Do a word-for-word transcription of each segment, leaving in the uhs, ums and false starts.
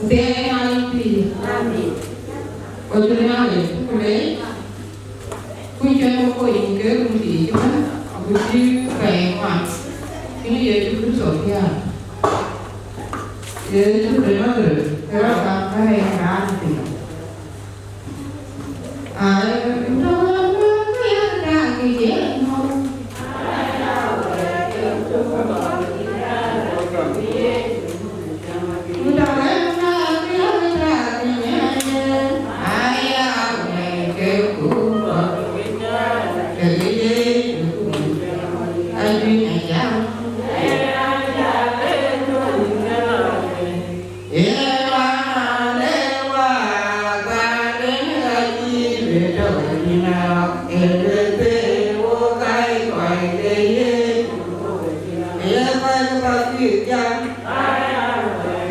Ku dhiɛɛk ë Nhialic pïïr. Amen. Kɔc cï Nhialic ku leec, ku cïn kɔc ke run thii cï bɛ̈n, abï cï pɛɛi ŋuan, cïn Yecu Kërtho piäät. Yecu de Nadhareth, ke rɔt kaŋ bɛ̈ɛ̈i raan thïn. Ai, tɔ̈ wën ke yak daŋ ke Yecu.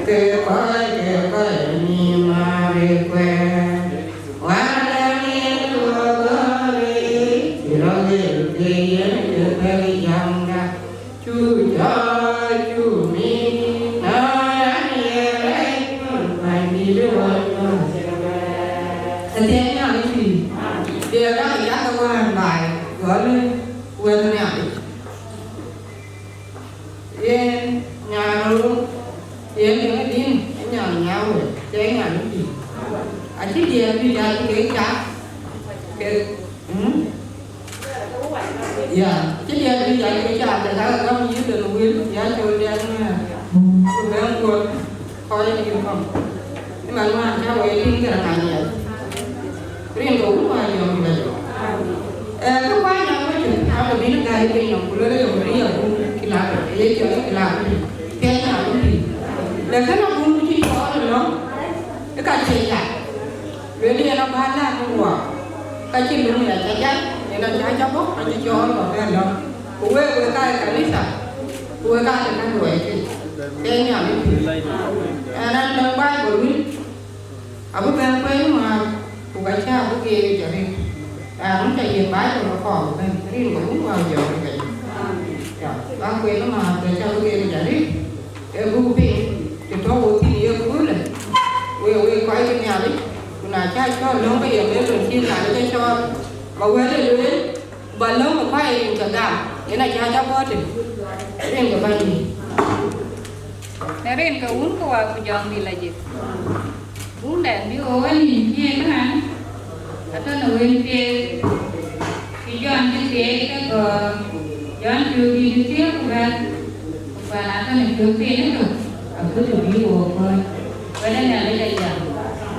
Ke kɔc, ke kɔc nïïm arëk kuɛɛr, wala nïn tuɔɔk gɔ̈ɔ̈r ë cï rɔt ɣer ke yen ke bɛ̈k jamda, cu jɔɔc, cu mïïn, na raan ye rɛɛc, bänydït ë wɔ jɔɔc. Athiɛɛi Nhialic pïïr, diɛɛr dak ë yak ë wään baai, gɔl ë wɛ̈t Nhialic. Yen nyan röör, yen yen adïn, ë nyan nyau wei, ke nyan ë pïïr. Acï diɛɛr juëc acï kek cath, ke, mm? Ya, acï diɛɛr juëc acï kek cath, ke ka ke gäm yïth ënë wël, ya col diɛɛr ŋɛ̈ɛ̈r, ku bɛ̈n kuɔt kɔc ë yïth kɔ̈k. Ëmɛn wään cä wek tïŋ ke raan ayiɛth. Rin ke wun wään yɔm bï la yɔm. Ee, kë kuany a wecin, abï bïn gäi piny nɔm, ku luelë yɔm bï ya bun kï la piny, ye cɔl kï la piny. Kenya abï piny. Lakin abun cï cɔɔl ënɔm, ë ka cie ya. Luelë yen abä la ku wɔ. Ka cï luŋ ya ca jal, yen acä ca bɔ̈, acï cɔɔl bä bɛ̈n lɔ̈m. Ku wek, wek ka ë kanitha, ku wek ka ë ka luɔi kë. Kenya abï piny. Ɛn an däŋ Baibul wïn. Abï bɛ̈n kuɛɛn ë määr, ku ka cä bï geek yic arëët. Raan wën ca yiëk Baibul ë kɔɔr bɛ̈n, rin ke wun wäär jɔɔk ë keny. Ya, bä kuɛɛn ë määr, ku ka cä bï geek yic arëët. Ee buk piŋ, të tɔ̈u wo thïn ye köölë, wek, wek kɔc ke Nhialic, ku na cä cɔɔl lɔ̈ŋ ke ye lueel, rin cï Nhialic ke cɔɔl, ba wɛ̈t ë lueel, ku ba lɔ̈ŋ ë kuany rin ke gam, yen acä cä bɔ̈ tëde, rin ke Bɛ̈nydït. Në rin ke wun ke wäär ku jɔŋdït la jik. Buŋdɛn bï ɣo wën nïn thiëëk ëmɛn, atɔ̈ në wël thiëëk, cï Jɔn cï thiëëk ke gɔ̈ɔ̈r, Jɔn cök dït ë thiëëk ku bɛ̈t, ku pɛn atɔ̈ në cök piny ëtök, agut të bï ɣo kɔ̈ɔ̈c. Wɛ̈t ë Nhialic ajam.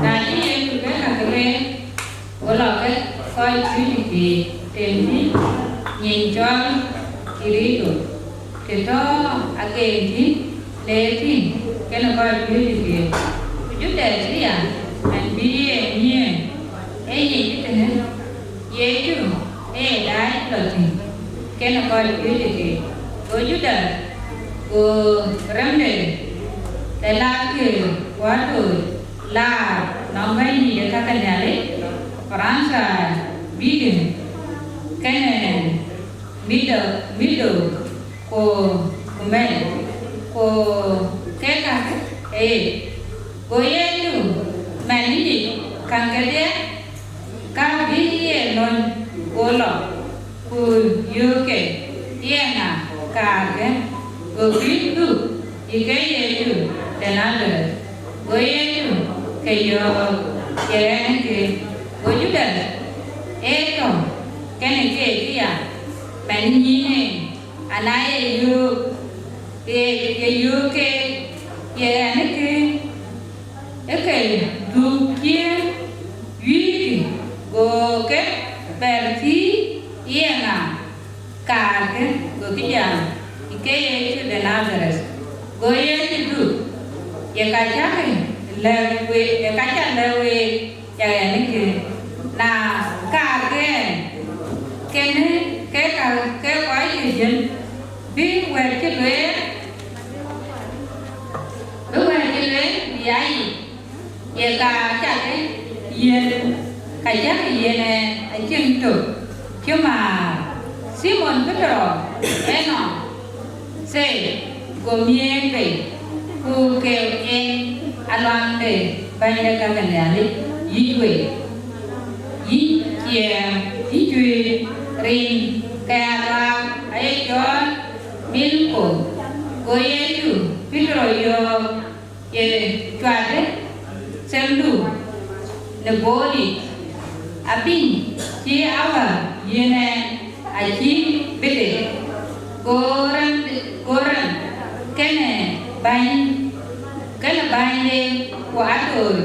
Na cï Yecu bɛ̈n ka ke lueel, go lɔ ke kɔc Juëc ke tem bï nyin cɔl Kërtho, të tɔ̈ agen thïn, le thïn kenë kɔc Juëc ke. Ku Judath aya, man bï yen nyiëën, ee yic tënë Yecu, ee daai lɔ thïn kenë kɔc Juëc ke. Go Judath, go remde, të la ke kuat tooc, laar nɔm Bɛ̈nydït ë ka ke Nhialic, Parithai bïk kenë Mithai, Mithai, ku, ku mɛl, ku kek käkë ë yic. Go Yecu mɛn yic käŋ kedhie, ka bï ye lony, go lɔ, ku yöökkë ye ŋa kaarkë, gokï dhuk, yï ke Yecu de Nadhareth. Go Yecu ke yɔ̈ɔ̈k, ye ɣɛn ke. Go Judath, ee tɔ̈ kenë keek aya, man nyin en, ana ye yöök, ye, ye yöök keek, ye ɣɛn ke. Ë ke dhuk ciëën wïïrkï, go ke bɛ̈ɛ̈r thïï ye ŋa kaarkë, gokï jam, yï ke Yecu de Nadhareth. Go Yecu dhuk, ye ka cäkï lɛ̈k week, ye ka cä lɛ̈k week, ye ɣɛn ke. Na kaarkë ɛn, kenë ke ka, ke kɔc ke jiël, bï wɛ̈t cï lueel, bï wɛ̈t cï lueel bï aa yic. Ye ka cäkï yiën, ka cäkï yiën ë acïn tök cï määr. Thimon Petero ënɔɔnë thëëi, go miëëc bei, ku keu en aluaŋ de Bɛ̈ny de ka ke Nhialic, yïc wei, yïc ciɛɛŋ, yïc cuëëc, rin ke aluaak aye cɔɔl Malko. Go Yecu Petero yɔ̈ɔ̈k, ye cuatë themdu në boolic, abïny cï Awa yiën ɛn acï bï dek. Go raan, go raan kënë bäny, kënë bänyde ku atooc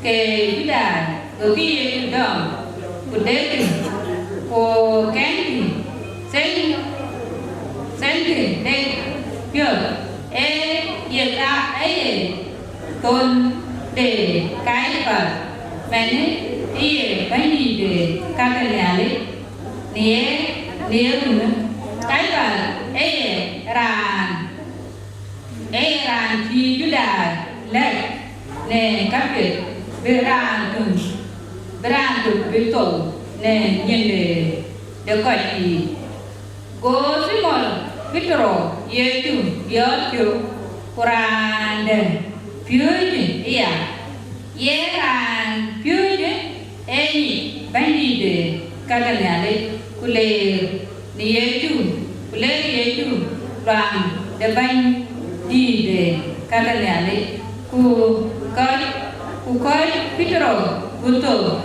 ke Judai, gokï Yecu dɔm, ku dekkï, ku kɛ̈nkï thel, thɛlkï dek piɔ̈ɔ̈th, ee ye ka, ee ye thon de Kayapath, mɛnë ye bɛ̈nydït de ka ke Nhialic, në ye, në ye runë. Kayapath ee ye raan, ee ye raan cï Judai lɛ̈k në kapiɛth, bï raan töŋ, bï raan töŋ bï thou në nyin de, de kɔc yiic. Go Thimon Petero Yecu biɔɔth cök, ku raan de piööcë aya, ye raan piööcë ee nyic bɛ̈nydït de ka ke Nhialic, ku leer në Yecu, ku leer Yecu luaŋ de bɛ̈nydït de ka ke Nhialic, ku kɔc, ku kɔc Petero ku thou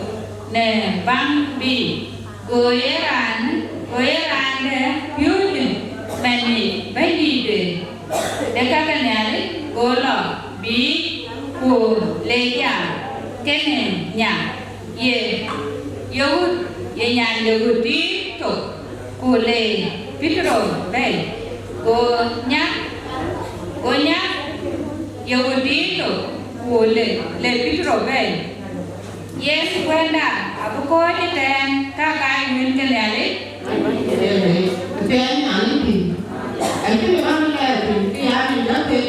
në baŋ biic. Go ye raan, go ye raan de piööcë mɛn nyic bɛ̈nydït de, de ka ke Nhialic, go lɔ biic, ku le jam kenë nya, ye, ye ɣöt, ye nyan de ɣöt dïït thok, ku le Petero bɛ̈ɛ̈i. Go nya, go nya ye ɣöt dïït thok, ku le, le Petero bɛ̈ɛ̈i. Yen kuɛnda abï kɔ̈ɔ̈c ëtɛ̈ɛ̈n, ka ka ye wël ke Nhialic. Ëtɛ̈ɛ̈n, Nhialic pïïr. Acïn raan lɛɛr piny, ke ya rin däk piny,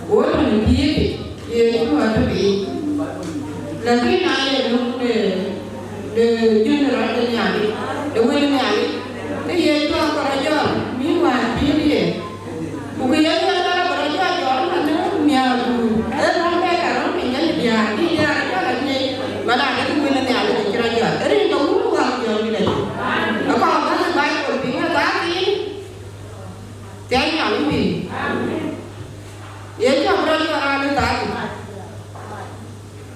wo tɔ̈ në pïïr piny, Yecu atɔ̈ piny. Lakin na ye löŋ de, de jön rɔt de Nhialic, de wël Nhialic, ke Yecu akɔɔr ajɔl, mïth wään pïïr ye. Ku kë ye lueel, ka rɔt bï rɔt jɔ jɔt ëmën, miäkduur, ee rɔt bɛ ka rɔt piny, yen diäär, bï diäär jɔl a ŋic, man adekï wël ë Nhialic acï rɔt jɔt. Rin ke Wun Wäär Jɔŋdït Lajik. Akɔɔr bäk Baibol piŋ ë thaar thïn, thiɛɛi Nhialic pïïr. Ye cɔk rɔt jɔt raan ë thaar thïn.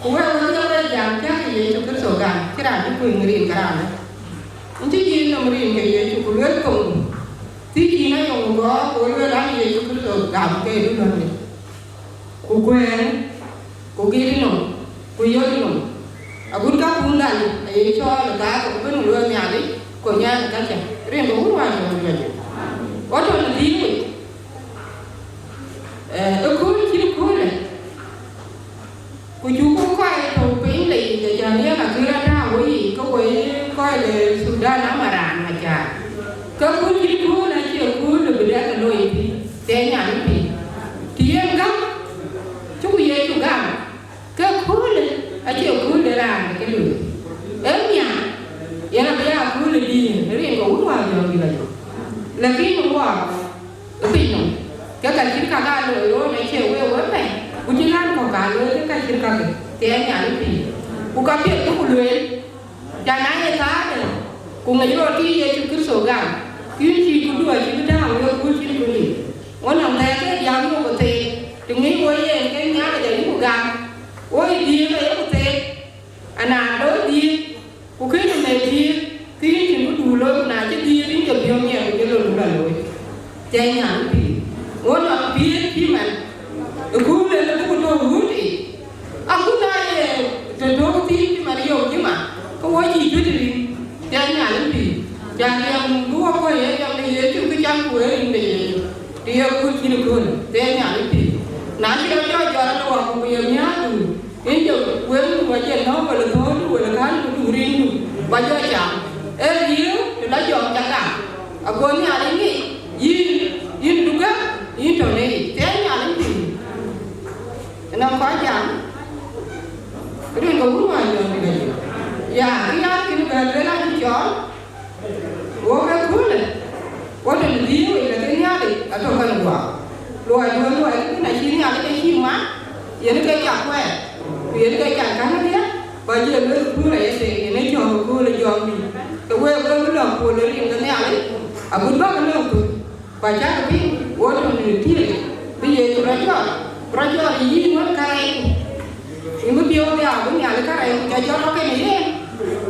Ku wek, wek cï rɔt jam, cäkï Yecu Kërtho gam, cï raan cï kuëny rin ke raanë. Yen cï yïn nɔm rin ke Yecu, ku luel thoŋdu, thiëc yïn ayɔŋ gɔ̈ɔ̈r, ku lueel an, Yecu Kërtho gam ke du lɔ̈ŋde. Ku kuɛɛn, ku git nɔm, ku yöt nɔm. Agut kakuɔndan aye cɔɔl ë thaar thok ëbën, ku lueel Nhialic, ku nyan ë kacä, rin ke Wun Wäär Jɔŋdït Lajik. Wo tɔ̈ në dhïïr wei, ee, ëkööl cït ëköölë. Ku cuk kɔc tɔ̈ piny le yic, ajäl yen akï rɔt tääu weyiic, ke woi kɔc le Thudan, ama raan Macar. Ke ku cït kööl acie kööl bï dɛk ke loi thïn, thiɛɛi Nhialic pïïr. Të yen gam, cuk Yecu gam, ke kööl acie kööl de raan de ke loi. Ee miäk, yen abï ya kööl ë dïïr, rin ke Wun Wäär Jɔŋdït Lajik. Lakin wɔ, ë piny nɔm, ke ka cït ka ka looi röt acie wek wek bɛ̈ny, ku cï ɣän kɔ̈k ka looi ke ka cït kakë, thiɛɛi Nhialic pïïr. Ku ka piɛth bï ku lueel, ca na ye thaarde, ku ŋic rɔt kë Yecu Kërtho gam, kë yïn cïï këdu acï bï tääu wek ku cïn këdu. Wo nɔm thɛɛr ke diäk yok ku theek, të ŋic wo yen ke Nhialic ayuku gam, wo ë dhiëëth ayeku theek, anaan lɔ dhiëëth, ku kënë mɛt dhiëëth, ke yïn cïn këdu looi, ku na cï dhiëëth, yïn ke biɔ̈ɔ̈k nhiɛɛr, ku jɔ lon bä looi. Thiɛɛi Nhialic pïïr. Wo nɔm pïïr cï man, ë kööl en abuk tɔ̈u wut yic. Agut na ye të tɔ̈u thïn cï man yök cï man, ke wo cïï cuët rin. Thiɛɛi Nhialic pïïr. Ca riɛm bï wo kɔc ye riɛm de Yecu, ke cam ku ë rin de Yecu. Të ye kööl cït kööl, thiɛɛi Nhialic pïïr. Na cï rɔt jɔ jɔt ënë wak, ku ye miäätdu, yen jɔ wël, ku acie nɔ̈k wël thööl, wël kän, ku du rindu, ba jɔ cam. Ee riëëu të la jɔk ca gam. Ago Nhialic ŋic, yïn, yïn du gäm, yïn tɔ̈ në yic. Thiɛɛi Nhialic pïïr. Ënɔɔnë kɔc jam, rin ke Wun Wäär Jɔŋdït Lajik. Ya, kë ya kën bɛ lueel acï cɔɔl, wo ke köölë, wo tɔ̈ në dhiëëu wei, lakin Nhialic atɔ̈ kenë guɔ. Luɔi duön luɔi kënë acï Nhialic acï man, yen ke ca kuɛɛr, ku yen ke ca käŋ dhiëëth, ba jɔ lueel kööl ayadɛ̈, yen ë jɔ̈ɔ̈k kööl ë Jɔŋdït. Ke wek, wek bï lɔ kööl ë rin ke Nhialic, agut bäk lɔ kööl. Ku acäkï piŋ, wo tɔ̈ në tiëëk, bï Yecu rɔt jɔt, Rɔt jɔt yïn wën karɛcku. Yïn bï piɔ̈u dhiau bï Nhialic karɛcku, ca jɔt rɔt kenë yen.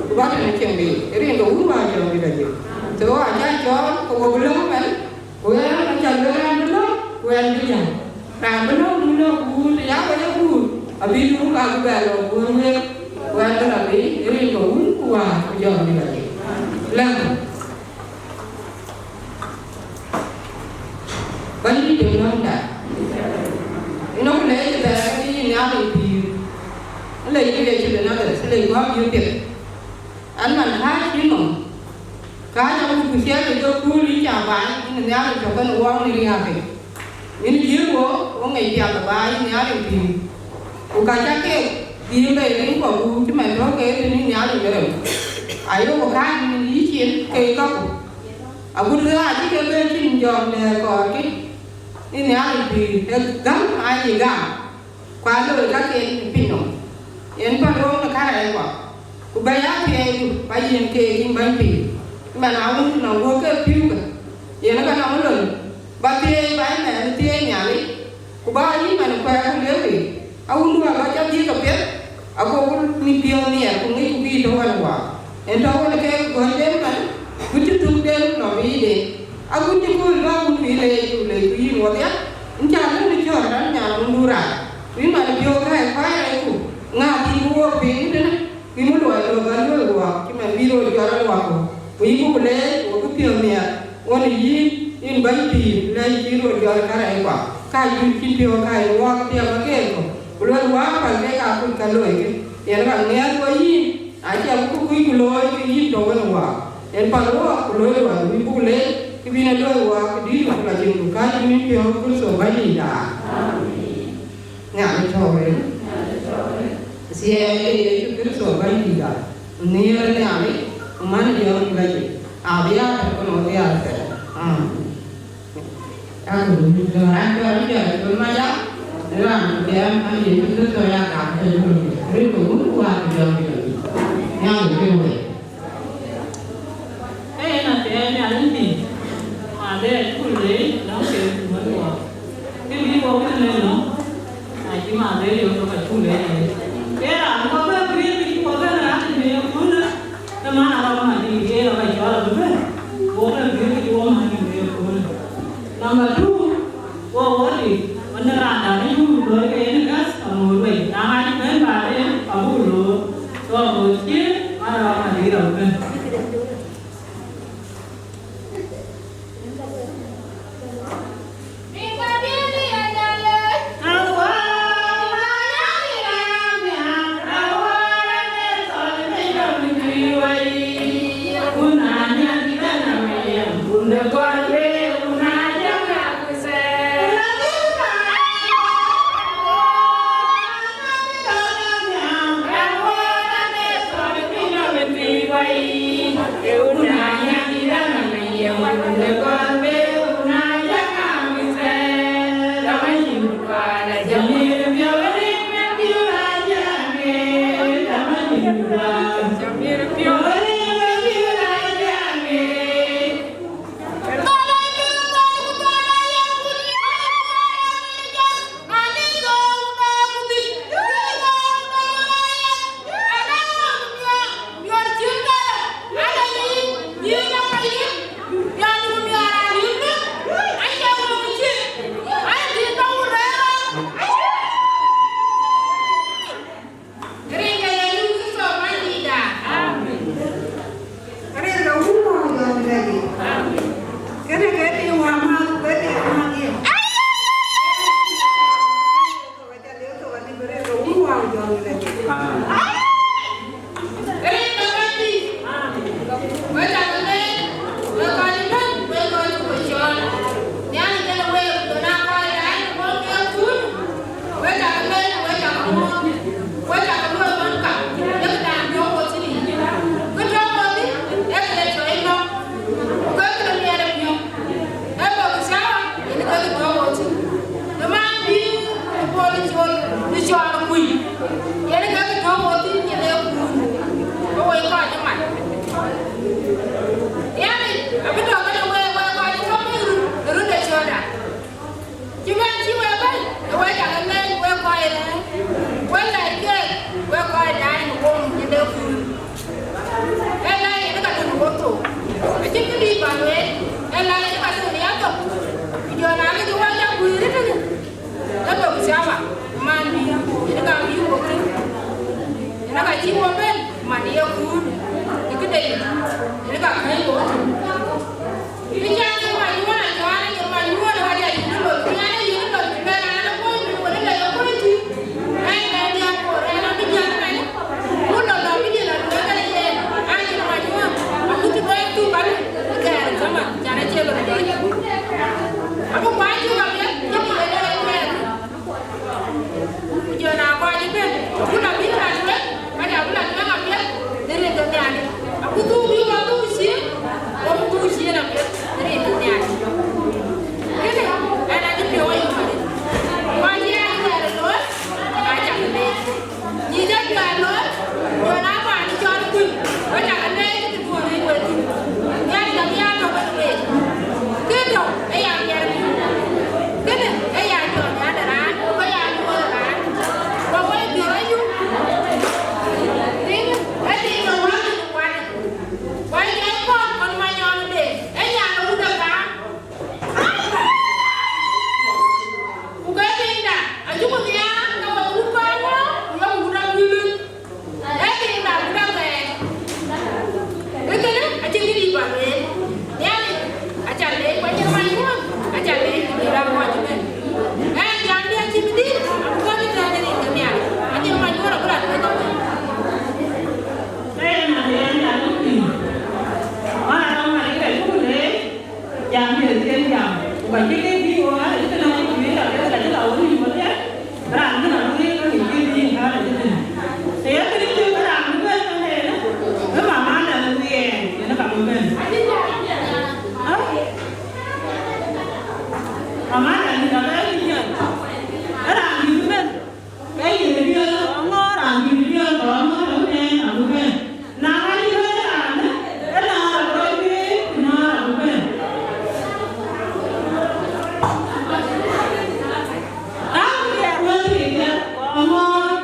Ku bä tënë cieŋ dïït, rin ke wun wäär jɔŋdït ajik. So, acä cɔɔl, ke wo bï lɔ̈ŋ ëmën, ku ɣɛn aca lueel raan bï lɔ̈ŋ, ku ɣɛn bï jäl. Raan bï lɔ̈ŋ, bï lɔ̈ŋ, ku wun, të ya wek ee guur, abï luuk, abï bɛ lɔ guur wek, ku ɣɛn bï lɔ bï, rin ke wun ku wäär ku jɔŋdït ajik. Lɛ̈ŋku. Bɛ̈nydït de lɔ̈ŋda, yïn ë ku leec ëbɛ̈n ke yïn Nhialic pïïr, ë lec ku Yecu de Nadhareth, ë lec ku abï piɛth. An, man kääc yï nɔm, kääc abuk ku ciɛɛl ë jɔ kuul yïn ca baai, yïn Nhialic tɔ kën wɔɔk në riääk yic. Yïn jiël wo, wo ŋic piath ë baai, yïn Nhialic pïïr. Ku ka ca keek dhil bei rin kɔ̈k guum cï man tɔ ke tënë Nhialic ë rem. Ayok kääc yïn yïcin ke kaku. Agut ɣaac cï ke bɛ̈n cïn jɔŋ dɛ̈ɛ̈r kɔɔrkï, ë Nhialic pïïr ë gäm aa ye gam, ku aa loi kaken ë piny nɔm. Yen pan röŋ ë karɛckuɔ, ku bɛ̈i athiɛɛidu, ku ayiën keek yïn bɛ̈ny pïïr. Ëmɛn awun nɔŋ guɔ̈p ke pïïukë, yen ë ke nɔŋ lon, bä thiëëc, bä ëmɛn thiëëc Nhialic, ku bä yïn man kuɛɛr ku liëëu yic, awundu abä cä dhiëëth apiɛth, agoku mit piɔ̈ɔ̈th nhiɛɛr, ku ŋicku bï tɔ wën waak. Yen tɔ wën ke gɔ̈c den man, ku cï thukden nɔm bï yïden, agut cï kööl bä wun bï leec, ku leec ku yïn wɔdhia, yïn cä lëu në cɔ̈ɔ̈r rɛ̈n nyan wundu rac, ku yïn man piɔ̈u kääc kuac rɛcku, ŋa dhil bï wok piŋ tënë? Ku yïn luɔi luɔi bä luɔi waak, cï man bï rot jɔt rɔt waak, ku yïn buk leec, ku bï piɔ̈u nhiɛɛr, ɣɔn ë yïn, yïn bɛ̈ny pïïr, lɛc cï rot jɔt karɛckuɔ, ka juëc cïn piɔ̈u ka yïn waak tiɛɛm akeek kɔ̈k, ku luɔi waak päl kek akuc ka loikï, yen ka ŋɛ̈ɛ̈th wo yïn, acie bï kuc ku looi ke yïn tɔ wën waak, yen päl waak ku looi luɔi, wïc buk leec, kë bïn e looi waak, kë dïït ku la cin, ku ka juëc piɔ̈u Kërtho Bɛ̈nydïïtda. Amen. Nhialic tɔ̈u rin. Thiɛɛi de Yecu Kërtho Bɛ̈nydïïtda, nhiëër Nhialic, ku man jɔŋ lajik, abï aa tök ku nɔŋ dhiaar thɛɛr. Amen. Aku raan cɔl Jɔn Col Maja, raan ku tɛɛm man Yecu Kërtho ya gam ke Jɔn, rin ke wun ku wäär ku jɔŋ lajik. Nhialic piŋ wek. Ee, na tɛɛr Nhialic piny, ma bɛ cuk leec nɔŋ kek wën wɔ. Kë bï wɔ wën lëu nɔm, na cï ma bɛ yök tök acuk leec alec. Ee raan wɔ bɛ guiir kë cï wɔ bɛ̈n raan në ye köölë, ke man Arɔk Madït, ee rɔt ka cɔl abï bɛ̈n. Wɔ bɛ guiir kë cï wɔ man në ye köölë. Number two, wo wo ti, wën raan dan ë yum looi ke yen gas aŋoot wei. Na ŋac bɛ̈n baden, abuk loor. So aŋoot cï, man Arɔk Madït abï bɛ̈n. Rin ke Yecu Kërtho Bɛ̈nydïïtda. Amen. Rin ke Wun Wäär Jɔŋdït. Amen. Kënë ke tiiŋ wämäth, ke tiiŋ wämäth ye. Rin ke Wun Wäär Jɔŋdït. Amen. Rin ke Bɛ̈nydït. Wek aca ke leec, wek kɔc ëbɛ̈n, wek kɔc cï we cɔɔl. Nhialic kenë week, ku na kɔc daai në bɔ̈ miɔɔc thun, wek aca ke leec, wek aca ke muɔ̈ɔ̈th, wek aca ke luɔi ɣɔn kam, ye këdan tɔ̈u wo thïn yic. Kë tɔ̈u wo thïn, ee kë le cɔɔc lɔ̈k, ku ke kë le miɛt ë piɔ̈u. Ee bɔ̈ kë cäu, yen ke kë tɔ̈u wo thïn. Ë man bï ë Paul cɔl, në cɔɔr kuc, yen ke kë tɔ̈u wo thïn, yen ee kuur, ke woi kɔc ë mat. Yani, abï tɔ̈ kënë wek, wek kɔc ë tɔ̈ piny run, run de cɔɔrda. Cï bɛ̈n cï wek bɛ̈n, ë wek cak ë Na ke cï wɔ cak kuiir tënë, ke lok cama, man bï, yen ka bï wɔ bï, yen ka cï wɔ bɛ̈n, man ye kuur, ë këde yic, yen ka kɛ̈ny wɔ tïŋ. Kë cä ke mac ŋuɔ̈n acɔɔl, ë mac ŋuɔ̈n ë wadiɛc cï lok, cï an, ë yïn lok, cï bɛ̈n raan ë kuɔny, wën ë lɔ ye kuɔny tïŋ. Kënë, ɣɛn acï piɔ̈u ayï Mari. Kɔc ë ɣɛn ë looi, aa cak leec. Nyïc ë juɛ̈ɛ̈r looi, jɔl aa paan cɔl kuc, wek cak leec kë duɔ̈ɔ̈r ë wek thïn. Nhialic abï aa tɔ̈ wek week. Kë tɔ̈ ë ya miɛt piny. Kënë ë ya jɔl nhial de raan, ku ya luɔɔr de raan. Ku wek piɔ̈u ayï. Tïŋ, ë tïŋ ë wään ë kuat. Wai jai kɔn kɔn ma nyɔŋ de, ë nyan wut ë kaam. Ku ke pinyda, acuk nhiaar ke wek wut kɔn wɔ, ku yɔŋ wut aguilik. Ee pinyda wut athɛɛr. Ke kënë, acïn kë dït ba lueel. Nhialic, aca leec, ku acïn man ŋuɔ̈n, aca leec, ku dït raan kɔc ëbɛ̈n. Ɛn jamdï acï bï dït, ku kɔc ëtɛ̈ɛ̈n ë rin ke nhial. Acïn man ŋuɔ̈n abï rɔt leec. Ëë, na de yɛn, na de piny. Ɣɔn arɔŋ na de yɛn, ku le, jam de thiën jam. Ku ka cï ke bï wo, na de cï ke na cï bï la, ke ka cï la wo ni wo de. Raan kën a lu ye ka ni cï bï ka de cï. Te ya kën cï ka raan bï bɛ̈n ka de, ke mama na lu ye, ye na ka bï bɛ̈n. Ah? Mama na ni ka bɛ̈n ni. Raan bï bɛ̈n. Ke yïn diëër ɣɔn ŋɔ̈ɔ̈r, raan yïn diëër ɣɔn ŋɔ̈ɔ̈r, ë wën en abï bɛ̈n. Na ɣɛn cï bɛ̈n raan, ë na raan rɔt bï, ku na raan abï bɛ̈n. Raan bï rɛɛr wël thii diëër ɣɔn ŋɔ̈ɔ̈r.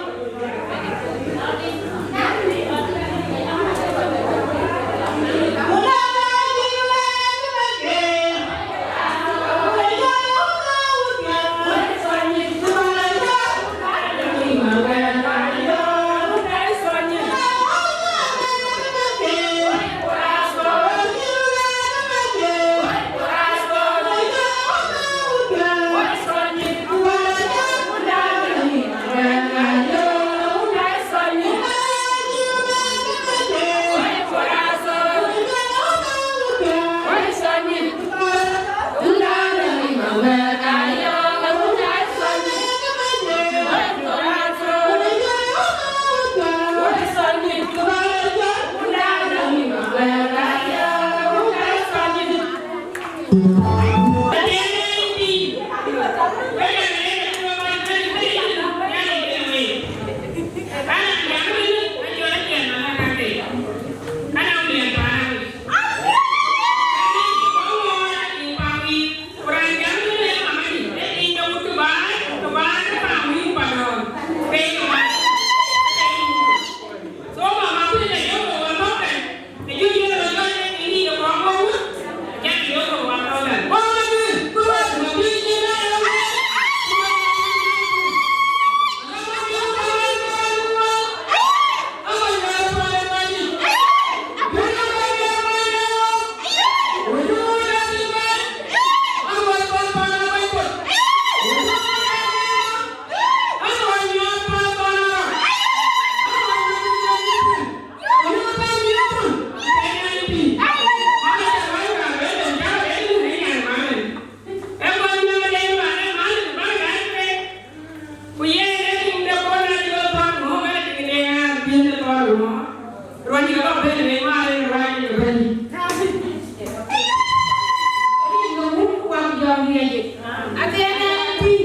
Athiɛɛn ɛn tui,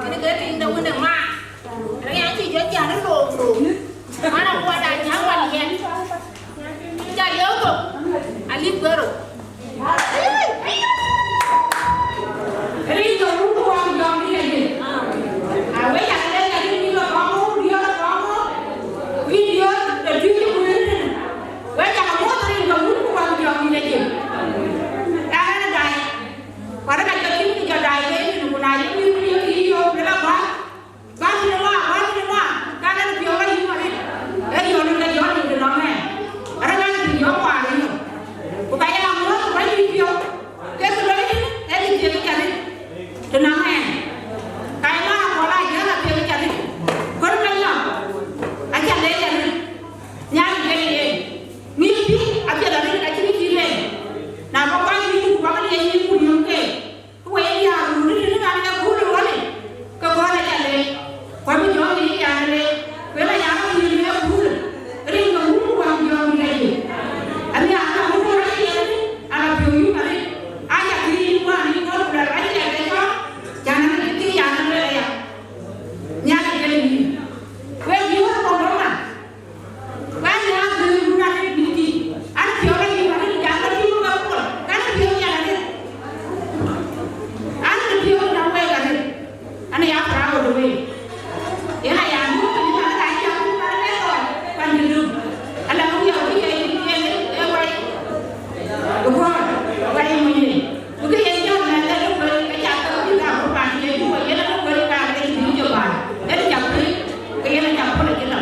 kën ke tiŋ de wën ë ŋa? Riɛɛn cï jɔ jan ë look look. Mana kuɔt a nyääŋ wal yɛn. Ca lieu thok, alip guero. Rin ke wun ku wang jɔŋ ni ke jin. A we ca le ka rin ni ke kɔŋ, rin ke kɔŋ. Rin ke de tui ku rin. We ca mo rin ke wun ku wang jɔŋ ni ke jin. Ka rin dai. Kuat ka jɔ tïŋ, jɔ dai Të naŋ ɛn, ka ye man akɔɔr a jäl apiɛth ca rit. Kɔn ka nyɔk, aca leec arëët. Nhialic ke ye yen. Ŋïc pï apiɛth arëët, acïn cï leec. Na bä kɔc ŋïc ku bä ke liɛc ŋïc ku riöm ke, ke we ye diäär run rit rin ŋan ë kööl ë ɣɔ̈lic, ke gɔ̈ɔ̈r aca leec. Ku abï jɔ̈ɔ̈k ŋïc an, leec, ku yen aya ke ŋïc ë kööl, rin ke wun ku wän jɔ̈ɔ̈k ŋïc aye. Anhiar ka wun ku wän aye, ala piɔ̈u yum arëët, aca kïïr yïn wään yï gɔ̈ɔ̈r ku lɛ̈k aciɛk ke cɔɔk, cän an, acï thiëëc an, lueel aya. Nhialic ke yïn. Wek yï wek kɔn rɔt man. Wek ya dhil run arëët bï tïc. An, piɔ̈u rɔt yïn arëët, jam rɔt yïn wek pol. Kan piɔ̈u yɛn arëët. An, piɔ̈u rɔt wek arëët. An, ya proud of it. Yen aya muk piny man ka cam man ka kɔc. Pan dït dum. Ala muk ya wek ya yïn yen ë wai. Ku kɔɔr, wai monyde. Ku kë ye jɔt mɛn ke ke kuël, ke cak ke bï gam ku paan cï Yecu, ku yen ke kuël ka ke cï bï jɔ paan. Yen cak kuël, ke yen cak kuël acï lɔ.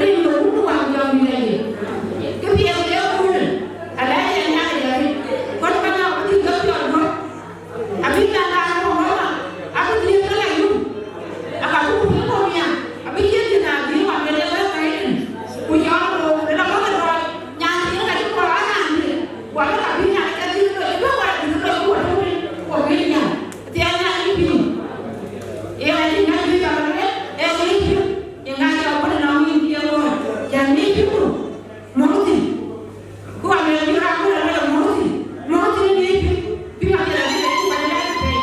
Rin ke wun ku wän jɔŋ dït aye. Kë piɛth ke kuël, ala yen nyan ë jɔt. Kɔn ka na ku dït ke piɔl guɔ̈p. Abï nyan raan ku mama, abï dhiëëth ke la yum. Aka ku ku piɔl miaŋ, abï ciëth cïn abï wan ke le bɛ̈n ka yen. Ku jɔŋ ku le la bɔ̈ ke dɔɔc, nyan thiin ka cï kuɔɔr anaan thiin. Ku abï ka bï nyan ke dhil loi, bï wɛ̈t dhil loi, ku wɛ̈t dhil, ku bï nyan. Thiɛɛn nyan yï piŋ. Ye ŋa cï nyan bï ka bï lueel, ee ŋic piŋ. Ye ŋa cɔk bï nɔm yïn thiëëŋ ŋööc, cän ŋic piŋ ku mɔ̈k thïn. Ku wan lueel bï raan bï la lueel mɔ̈k thïn, mɔ̈k thïn ŋic piŋ. Piŋ abï la lueel ku bï la lueel pei.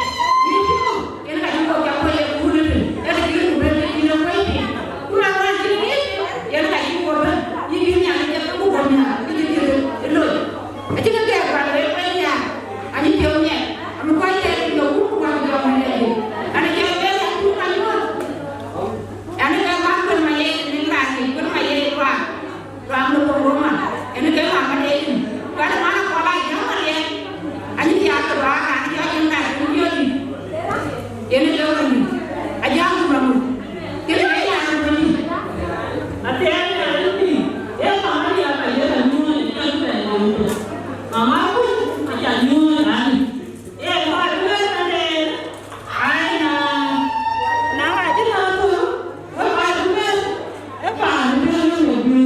Ŋic piŋ ku, yen ka cï kɔc jam ku ye kuur ëtën, yen ka cï ku bɛ̈n ke cïn ë kuec piŋ. Ku na wan cïn ŋic, yen ka cï ku bɛ̈n, yïn bï nyan ke ku bɔ̈ nyan, ke cï cï loi. Acï ke gɛɛr kuan wek wek ya, anyi piɔ̈u miɛt, ami kɔc tɛɛr ke jɔ wun ku wan jɔ mi dɛ. Ani jɔ bɛ̈n ya ku kan yööt. Ani ke man kun ma ye, ni ma ye, kun ma ye wa. Wa mi ko wo ma. Ani ke ma ma de. Wa ma na ko la jɔ ma ye. Ani ya ko wa, ani jɔ jɔ na ku jɔ di. Yen ë lëu ëmën, ajam ku bä muk, kënë ee yɛn ë bɛ̈ny. Athiɛɛn ë raan ë pïïr, ee mama riɛl ka ye la nyuɔɔn ë jɔl bɛ la nyuɔɔn. Mama kuc aca nyuɔɔn raan. Ee kɔc bï bɛ̈n tëden, ai na, na ŋa cï lɔ thou, ee kɔc bï bɛ̈n, ee paan bï bɛ̈n ë bï.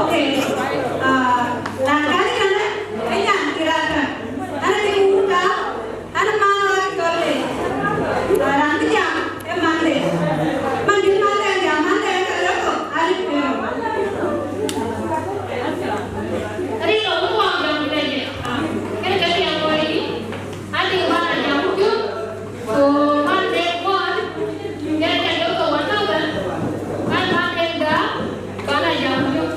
Okay. Ah, raan kan kënë, ë nyan kï raan kan. Ana kï wun ka, ana man wa cɔl le. Ah, raan bï jam, ë man le. Man bï man le jam, man le ka lɔ kɔ̈k, alip kë. Rin ë wun wɔ jam le. Kën ka tiɛm wɔ yï. Adï man a jam juk. Ku man de kuɔn, ke ke jɔ ke wä tɔ̈ bɛ̈n, man man de gäk, man a jam juk.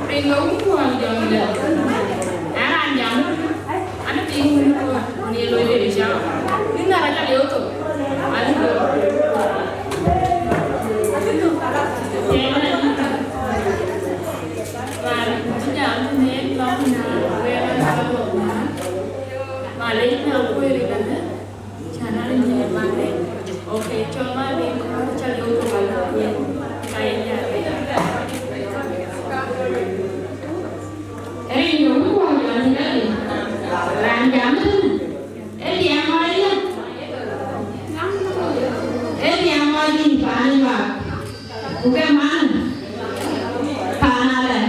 Piny ke wun kuɔn jɔŋ de, an raan jam, an piny wun kuɔn, wun ye loi de cam. Ni ŋära ca lieu thok, an lieu. Tɛ̈ɛ̈n an lieu. Raan cï jam tënë lɔ̈ŋ na wɛɛr an cä lɔ̈ŋ na. Malec na kueer ënɔɔnë, cän an nyɛɛr malec. Okay, cɔl malec kɔɔr cä liu thok alɔ kueer, ka ye jam. Rin yöŋ kuɔɔr jɔl tënë raan jam tënë. Ee diɛɛm ɣɔn aya. Ee diɛɛm ɣɔn dït paan ë Juak. Ku ke man paan alɛ̈.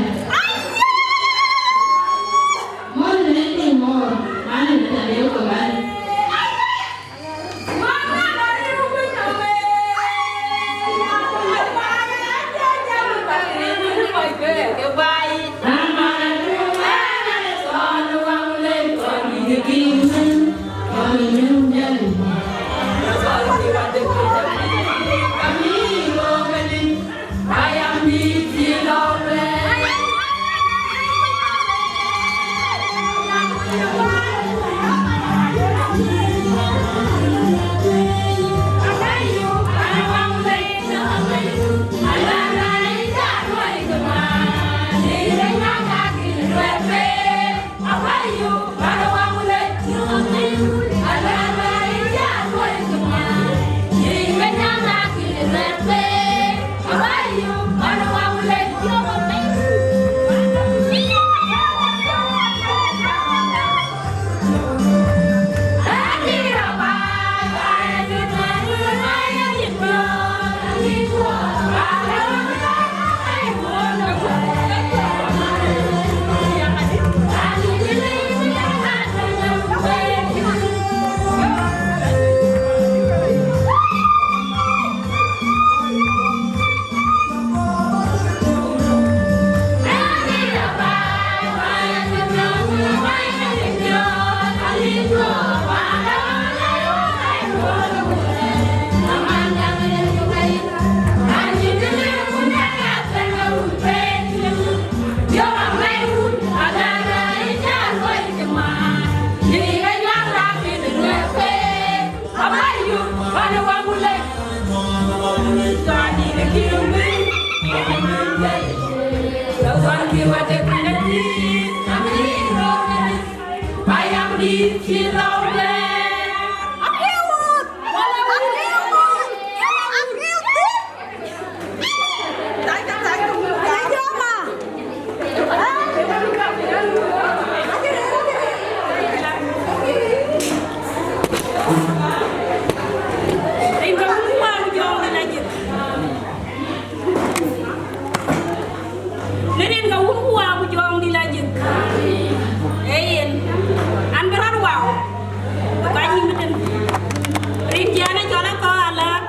Mɔ̈l në tïŋ mɔ̈ɔ̈r, man ë tɛ̈ lëu ke bɛ̈n. Në rin ke Wun ku Wä ku Jɔŋdït Lajik. Ee yen, an bï rɔt wau, ka nyin bï tïŋ. Rin cï an ë cɔl Akɔ̈u Alääk,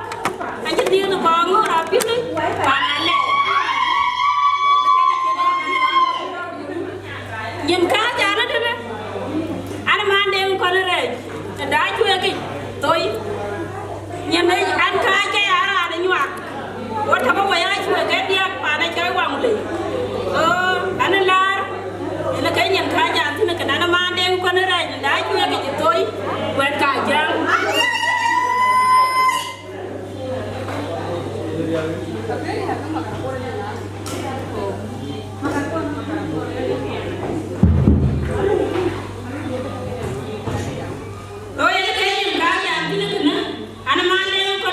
acï dhiëëth kɔŋ ŋö rɔt pïïr, pan alɛ. Nyin kääc an ë tënë, an ë man Deŋ Kɔn Rɛɛc, ë dac cuëëkic thoi. Nyin ë an kääc ke ya raan ë nyuak. Wo tɔ̈ ke wo ya cuëëk ke diäk pan ë cɔl Waŋ Lei. So, an ë laar, ënë ke nyin kääc an thïn, kën an ë man Deŋ Kɔn Rɛɛc, ë dac cuëëkic thoi, wɛ̈t ka jäŋ. Lo yen ke yen ka ya bï kënë, an, man le ko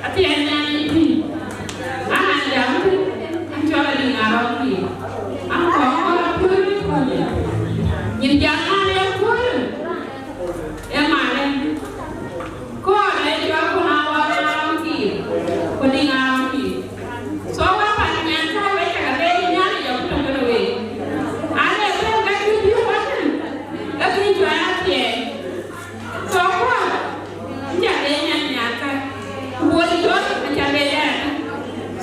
Athiɛɛn nyan ë tïŋ, an, an jam tïŋ, an cɔl Adiŋ Arɔ̈ɔ̈k Kiir, an kɔɔr kɔɔr apuɔ̈l ë kɔ̈l. Nyin jam nyan ë puɔ̈l, ë manë, kɔɔr ë cɔl Kun Awar Arɔ̈ɔ̈k Kiir, ku Adiŋ Arɔ̈ɔ̈k Kiir. So, wek pan Nyankäi, wek cä ke leec ë Nhialic, abï tök kenë week. An, ee bɛ̈n ke cï bï wek tïŋ, ke kï cuai athiɛɛi. So, kuɔn, aca leec nyan Nyankäi, ku Bol Col aca leec ɣɛn.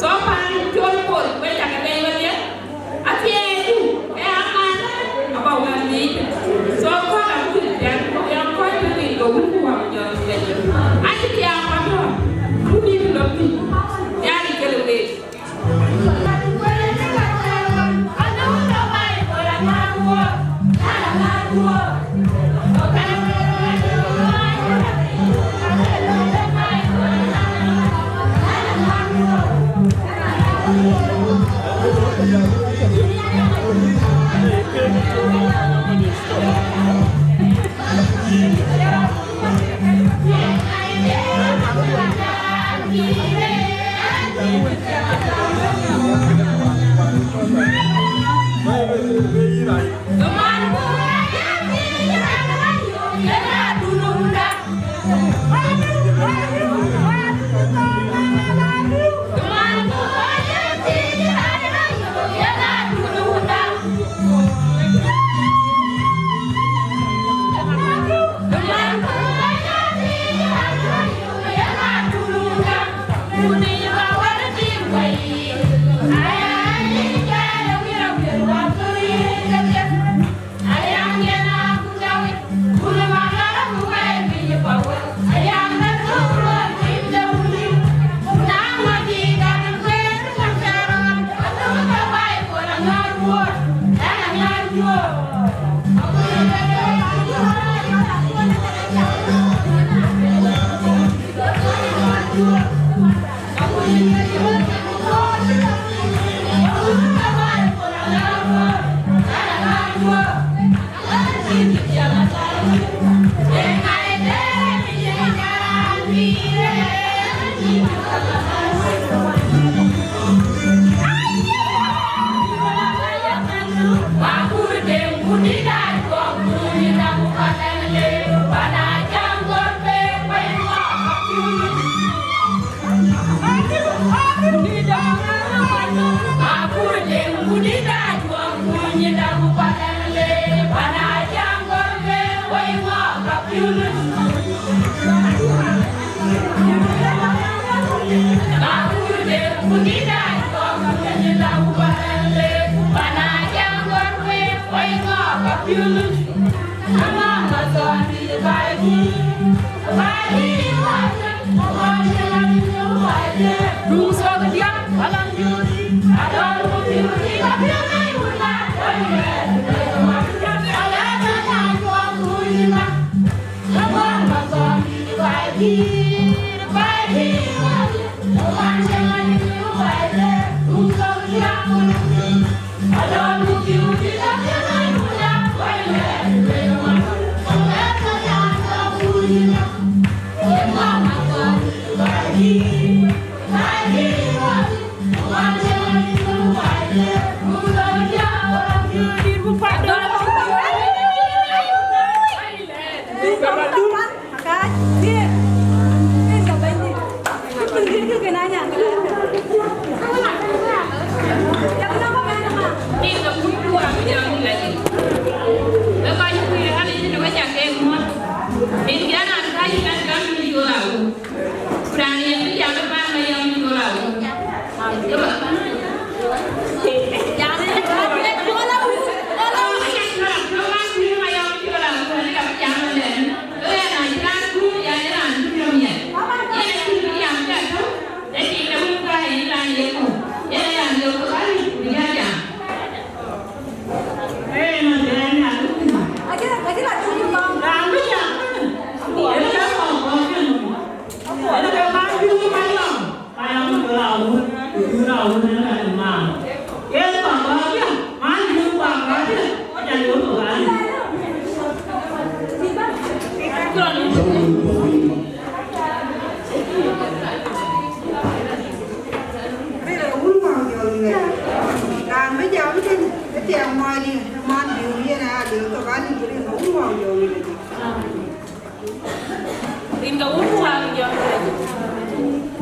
So, pan Col Bol, wek cä ke leec wedhie. Athiɛɛidu, ee aman, aba wɛ̈ɛ̈r leec. So, kɔn abï tïŋ tɛ̈n, ku yɛn kɔc tïŋ, ku wun ku wä jɔ leec. Acï thiaak pan tɔ̈, ku dït lɔ piny. Nhialic kele week.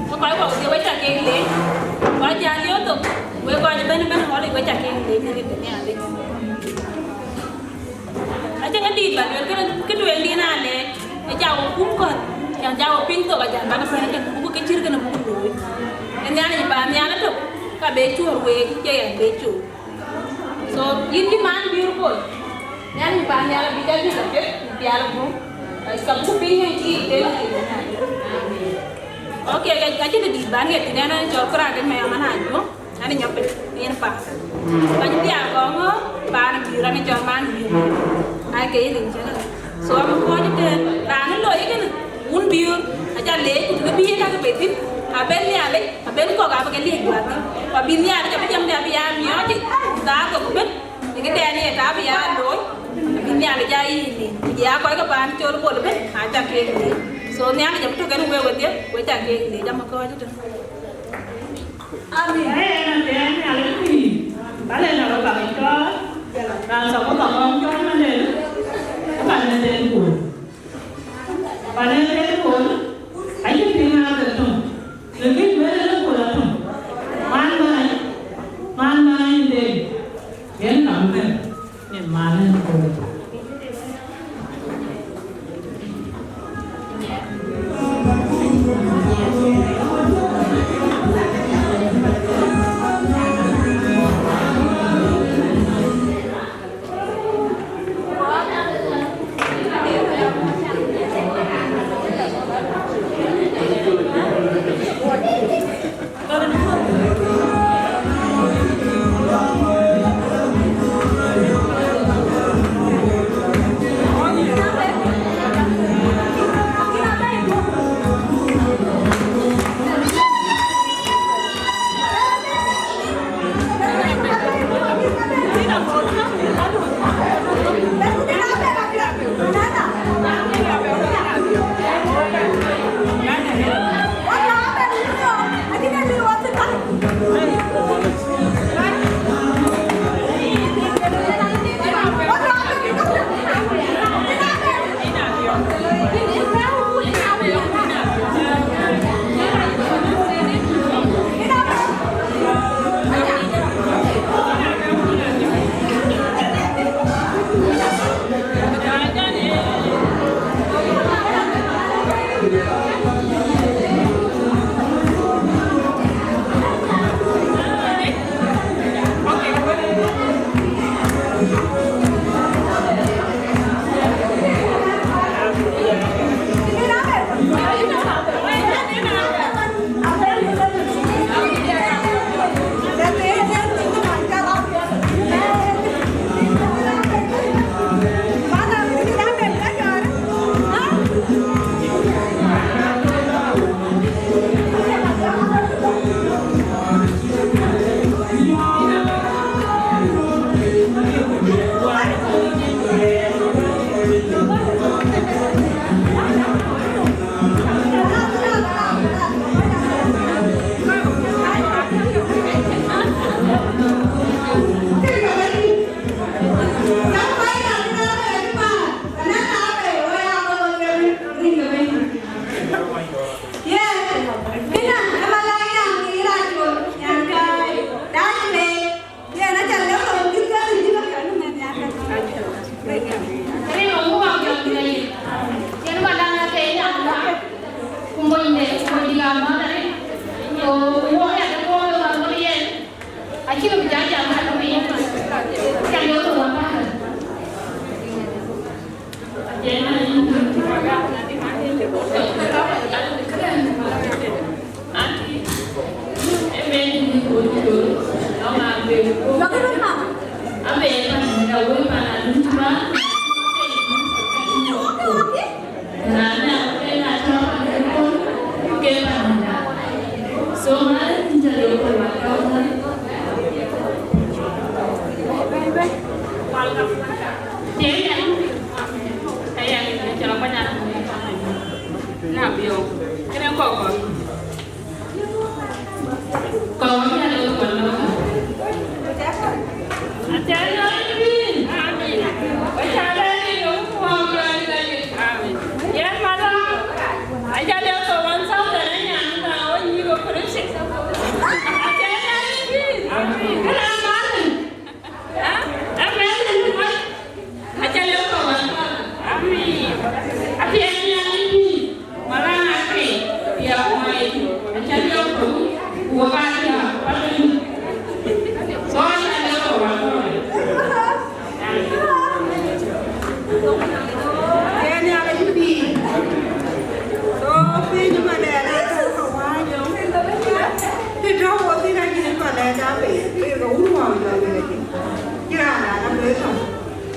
Ke kɔc kɔ̈k ke wek ca kek leec, kɔc cä liööth thok, wek kɔc ëbɛ̈n ëbɛ̈n ɣɔl yic wek ca kek leec në rin de Nhialic. Acïn kë dït ba lueel, kënë kë tueŋdït na leec, ë ca wo kum kɔ̈th, cän ca wo piŋ thok, acan bäk bɛ̈n kënë buk ke cït kënë buk looi. Ë Nhialic ba nhial ëtök, ka be cuöör week, cie yɛn be cuöör. So, yïn cï man beautiful. Nhialic ba nhial abï jal bï ka piɛth, bï pial guöm. Ka buk piŋ ë cï tek ë rin. Okay, ka, ka cïn dït ban ŋiɛt tënë, ɛn cɔl kërac kë mɛ̈ɛ̈m an ajuɔ̈ŋ, an nyɔp piny, yen paan. Ka cï dhiaar kɔŋ ŋö, paan bï raan cɔl man bï. Ai ke rin cï. So, am kɔc tënë, raan ë loi kënë, wun biöör, aca leec, ku të bï ye kakë bei thïn, abën Nhialic, abën kɔ̈k abï ke liëc guath thïn. Ku abï Nhialic abï jam de abï ya miɔɔc, ku thaar kɔ̈k ëbën, në këdɛn ye tɔ̈ abï ya looi, abï Nhialic aa yïn nin. Ku jɔ ya kɔc ke paan col bol ëbën, aca kek leec. So, Nhialic abï tɔ̈ kënë wek wedhie, wek ca kek leec, am kɔc tënë. Amen. Ëë, na tëë Nhialic pïïr, bä lɛ̈k na bä bäk cɔɔl, raan thok bä bäk ɣɔn cɔɔl man den, bä lɛ̈k den Pol. Bä lɛ̈k den Pol, ayï piŋ aa ke töŋ, ke kën bë lɛ̈k Pol atök. Man bäny, man bäny den, yen kam bɛ̈n, yen man yen Pol.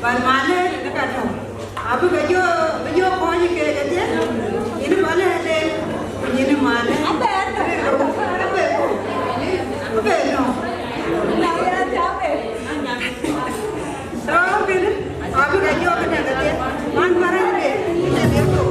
Ban manë në ka tɔ̈. Abï ke jɔ, bï jɔ kɔc ke ke thiëk. Yïn manë de, ku yïn manë. Abe, abe. Abe, abe. Abe, no. So, kënë, abï ke jɔ kënë ke thiëk. Man manë de, kënë de, ku.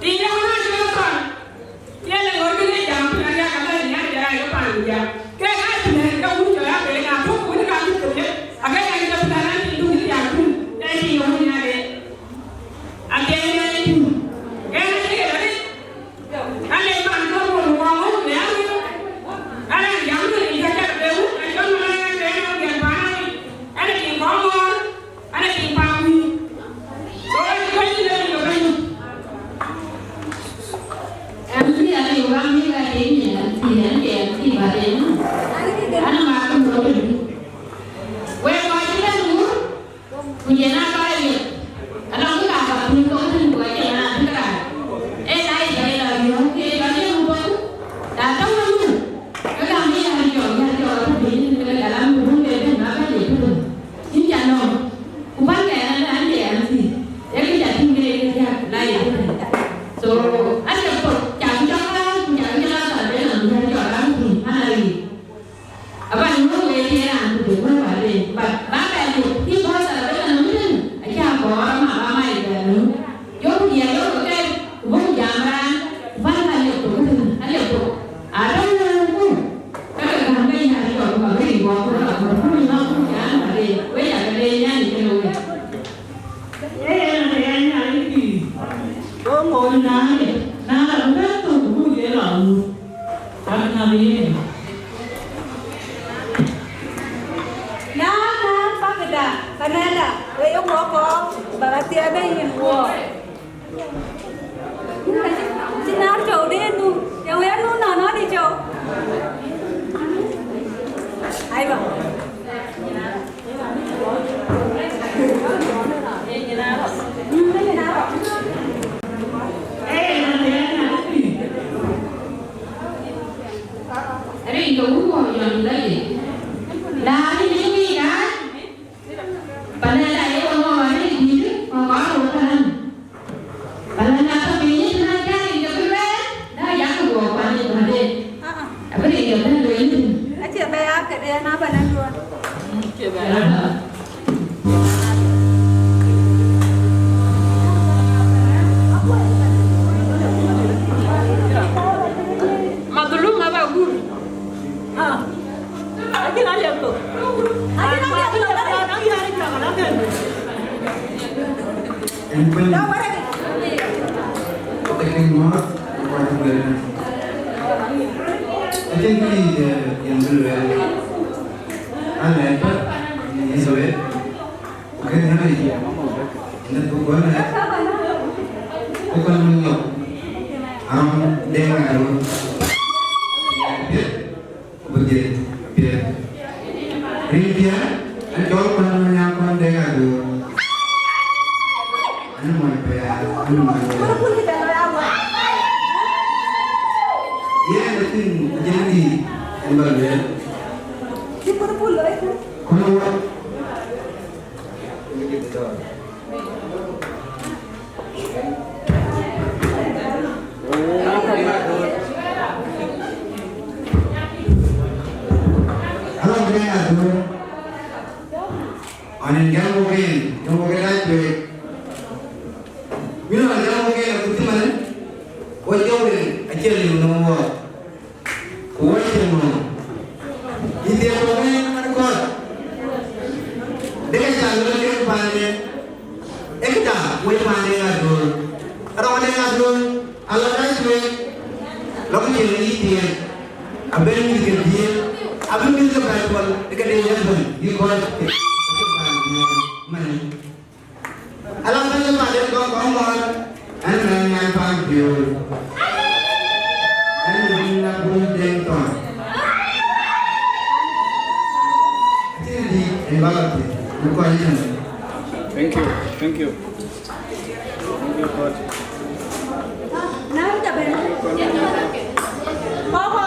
Tiiŋ de wën aa cï ke thɔn, ye le ŋɔ̈ɔ̈r kën ee jam piny ariäk, abɛ nhiaar jɔt rac ke paan ku jam. Ke ka cï lɛ̈k ke wun cɔl abɛ na thök wën ka cï thök ye, ake ka cï ke piny raan cï duk cï jam piny, ee tiiŋ de wun aa de. Ake ne tiiŋ. Ke na cï ke lɔ rëc, ka le man ke wun wɔ ŋɔ̈ɔ̈r le arëët. Ka raan jam ke rin ka cak be wun, ka cɔl man ke na biɛt paan aa. Ɛn ee tiiŋ kɔŋ ŋɔ̈ɔ̈r. Ana tiiŋ pam wïïr. So, ë kɔc cï lëu ke bɛ̈ny. M C aliu, ram yï ka tiiŋ nyin M C, ɛn ke M C baden. Ana ma ke mɔ̈u tëdu. Wek kɔc cï bɛ̈n wur, ku jɛn aa kɔc liep. Alɔŋ kë ka ka pïïr kɔ̈k tën ku acïn raan abï ke rac. Ee la yic ka ye la riɔ̈ɔ̈k, ke cɔl ye muk thok. Na tɔ̈u ëmën, ke gam yï yär cɔk, yär cɔk atɔ̈ piny, ke le galam ku bun ke bɛ̈n, na bɛ̈n ye tëtën. Yïn ca nɔm, ku bän kɛn an, an, ye an thïn, ee kë ca tïŋ ke ye kë thiäk, la ye tëtën. So, aliep thok, ca bï cɔk raan, ku ca bï cɔk raan thar bɛ̈n nɔm, yär cɔk raan thïn, an, a ric. Aba nyuɔ̈th wek ye raan ku de wëu arëët, but ba bɛ liep, kï bɔ̈ thar bɛ̈n nɔm tëtën, acä kɔɔr ama ba mac bɛ nɔm. Yok diɛɛr yok ke, ku buk jam raan, ku bän ka liep thok tënë, aliep thok. Adɔ̈ŋ wëëuku, ka ke gäm ke yäär cɔl, ku ka bï rin guɔ ku rɔt aköl, ku rin ŋɔk ku jam ka de, wek aa ke de nyan ë kën wek. Ee yen ade ya nyan ë pïïr. Go ŋoot naan ë, naan abï bɛ̈n thok, ku buk ye lɔ wur. Ka ke ŋäth yen. Na, na, pakda, kanɛda, we yok wɔ kɔɔr, bak athiɛɛi bɛ yïn wuɔɔk. Cïn nar cɔu de nu, ya wek nu nɔn nɔn ë cɔu. Aiwa. Rin ke wun wɔ yɔn lɔ ye. La ni ni ni ya. Panɛn la ye wɔ ŋɔɔr ë dït, wɔ ŋɔɔr wɔ kalan. Panɛn la tɔ piny ë tëna jal in ke bï rɛɛr, na yak wɔ kuan in wande. Abï rin ke bɛ̈n lueel thïn. Acie bɛ ya këde na panɛn duɔn. Acie bɛ ya. Madhulum aba gur. Ah. Acïn aliɛp thok. Acïn aliɛp thok. Ënë bɛ̈ny. Ë kë ŋɔ̈ɔ̈th, ë kɔc ë kueer. Acïn kë yic, eh, yen bï lueel. An, ë bɛ̈n, ë Israel. Ku kën ë rëc, ënë bï guɔ̈n ë, ë kɔc mï nyɔk. Aram Deŋ Aduɔ̈r. Piɛth. Ku bï dhiëth piɛth. Rin piɛth, an cɔl kuan ma nyaŋ kuan Deŋ Aduɔ̈r. An mɔny pɛɛr, an mɔny pɛɛr. Yen ë thïn ajël dïït en ba lueel. Ku në wɔ. Hello, Deŋ Aduɔ̈r. Ɣɔn en gɛ̈m wok en, gɛ̈m wok en dac tueek. Bï nɔn gɛ̈m wok en, akuc cï man, wo jɔ̈u en, acie liu në wɔ. Ku wɔ cïn ŋö? Yï dhiëëth wok ë man kɔ̈th. Dëkë cä lɔ lek paande. Ee këda wec paande Aduɔ̈r. Rɔŋ de Aduɔ̈r, ala rac wek. Lɔ ku cïn yï dhiëëth. Abën mïth ke dhiëëth. Abï mïth ke bɛ̈n pɔl. Ë këde yɛn bɛ̈n. Yï kɔc. Mani. Ala bɛ̈n ë paande kɔ̈k kɔ̈k ŋɔ̈ɔ̈r. Ɛn mɛn nyan paŋ piööc. Ɛn mɛn na bun deŋ tɔn. Acïn dït ë bä lɔ thïn. Në kɔc ëtɛ̈n. Thank you. Thank you. Thank you, God. Baba.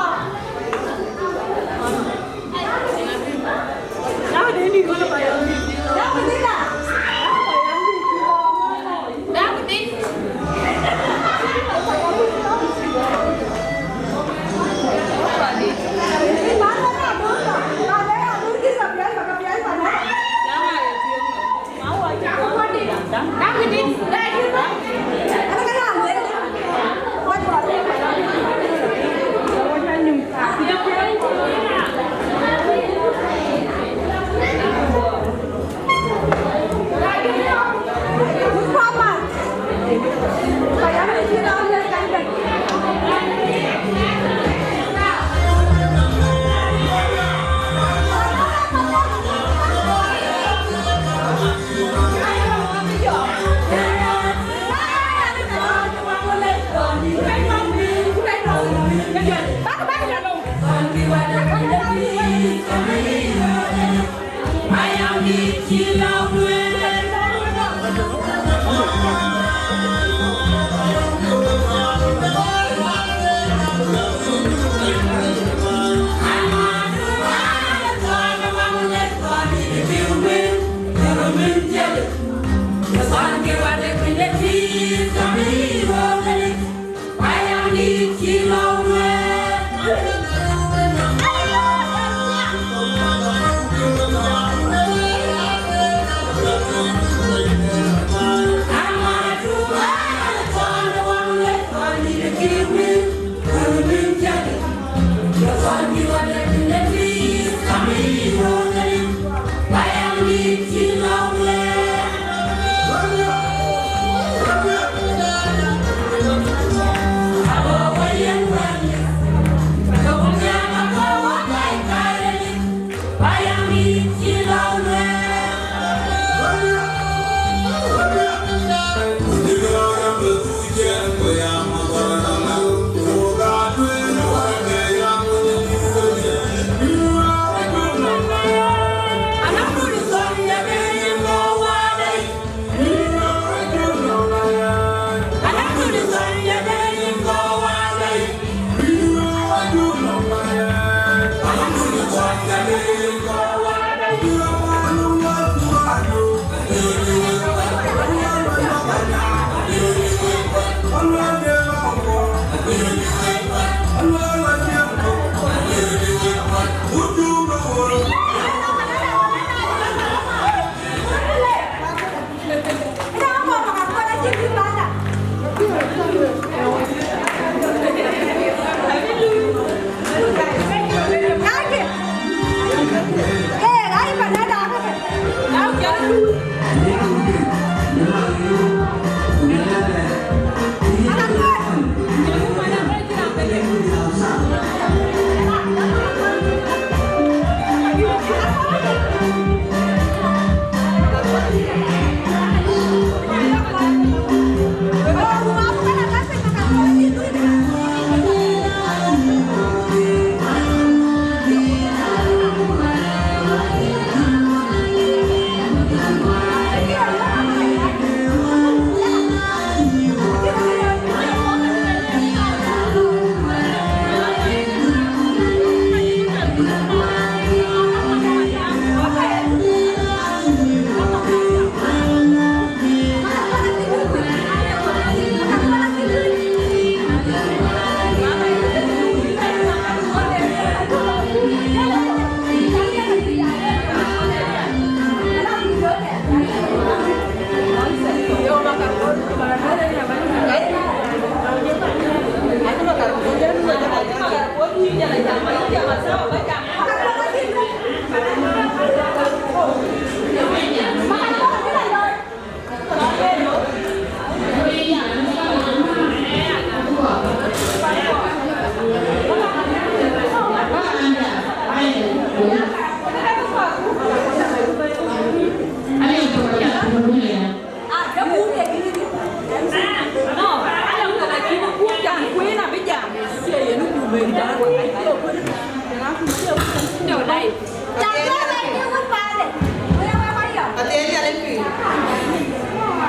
Athiɛɛny Nhialic pïïr,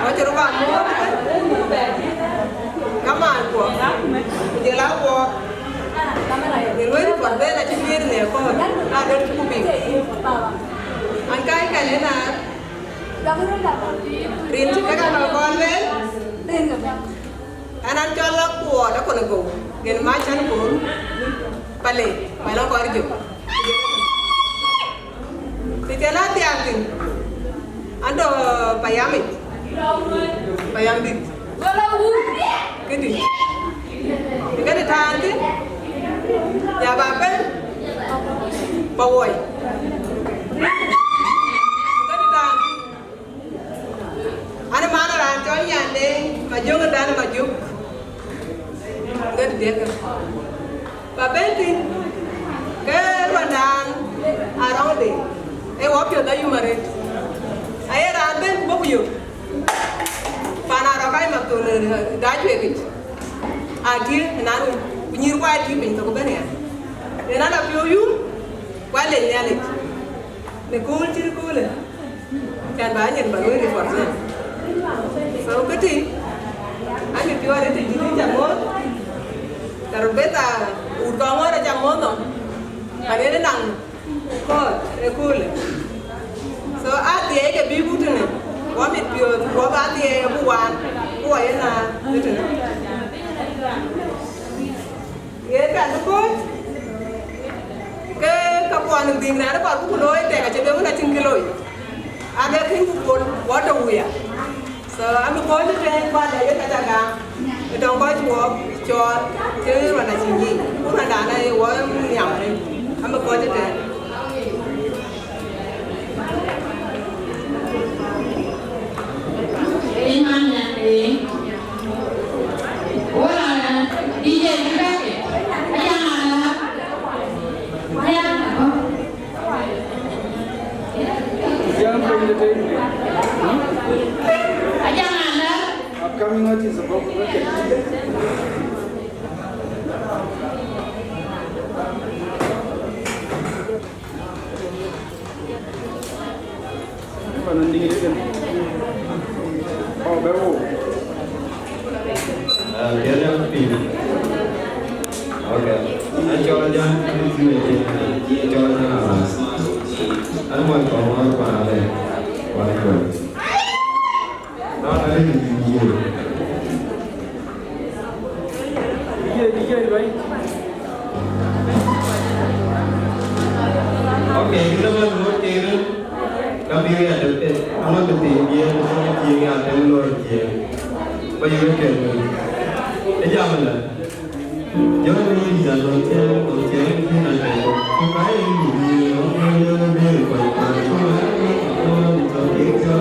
wacï röt bä muɔ̈ɔ̈th, kamaan kuɔ, ku jël a kuɔ, në luɔi röt bä ben acï miëër në kɔ̈ɔ̈c, aa döt cï ku bïk. An, ka ë kɛn ënaan, rin cï kek a lɔ kɔn lueel, an, an cɔl la kuɔɔt akɔn ë gou, yen mac an, gou, pale, pale kɔɔr jök. Të cïn a thiaak thïn, an, tɔ̈ payamic, payam dït, këdï, këdï tään thïn, ya ba ben, ba woi, këdï tään thïn. An, man raan cɔl Nyande, Majök dan Majök. Ŋet diɛ̈kë. Ba ben thïn, ke ruandan Arɔŋde, ee wɔ piɔ̈th ayum arëët. Aye raan ben ku bɔ̈ ku yök. Pan Arɔk ka ye Makthol, da cueekic. Atï, nan, ku Nyïïr kuai tïï piny thok ëbɛ̈n ya. Yen ala piɔ̈u yum, kuat lec Nhialic. Në kööl cït köölë, can ba nyin ba luɔi represent. So këtï, an, piɔ̈u arëët tï dït ca mɔ̈ɔ̈th, ka röt beth a wut kɔŋ ŋɔ̈ɔ̈r aca mɔ̈ɔ̈th nɔm, an, yen ë naŋ kɔ̈ɔ̈th ë köölë. So, aa dhiɛɛi ke bï ku tënë, wɔ mit piɔ̈ɔ̈th, wɔ ba dhiɛɛi abï waan, ku wɔ yen a tënë. Ye ka ke kɔc, ke ka kuɔn ë dhïŋ raan ë kɔɔr ku looi tɛk acï döŋ acïn kë looi. Ade kën ku pol, wɔ tɔ̈ wuya. So, amï kɔc ëtɛ̈ɛ̈n, ku adɛ ye ka ca gam, ë tɔŋ kɔc wɔ cɔɔl, cï rɔn acï nyic, ku rɔndan aye wɔ nhiam rëër. Amï kɔc ëtɛ̈ɛ̈n. Ëë, man nyan ëë. Wala, D J Rebecca. Aja ngala. Aja ngala. Young entertainment. Aja ngala. Upcoming artist of Africa. Okay, kita man mo kere, kami ya de, ama kete ye, ye ya de lo ye. Ba ye ke. E jam la. Yo ni ya lo ye, lo ye ni na de. Ku ka ye ni, yo ni yo ni ko, ko, ko, ko, ko, ko, ko,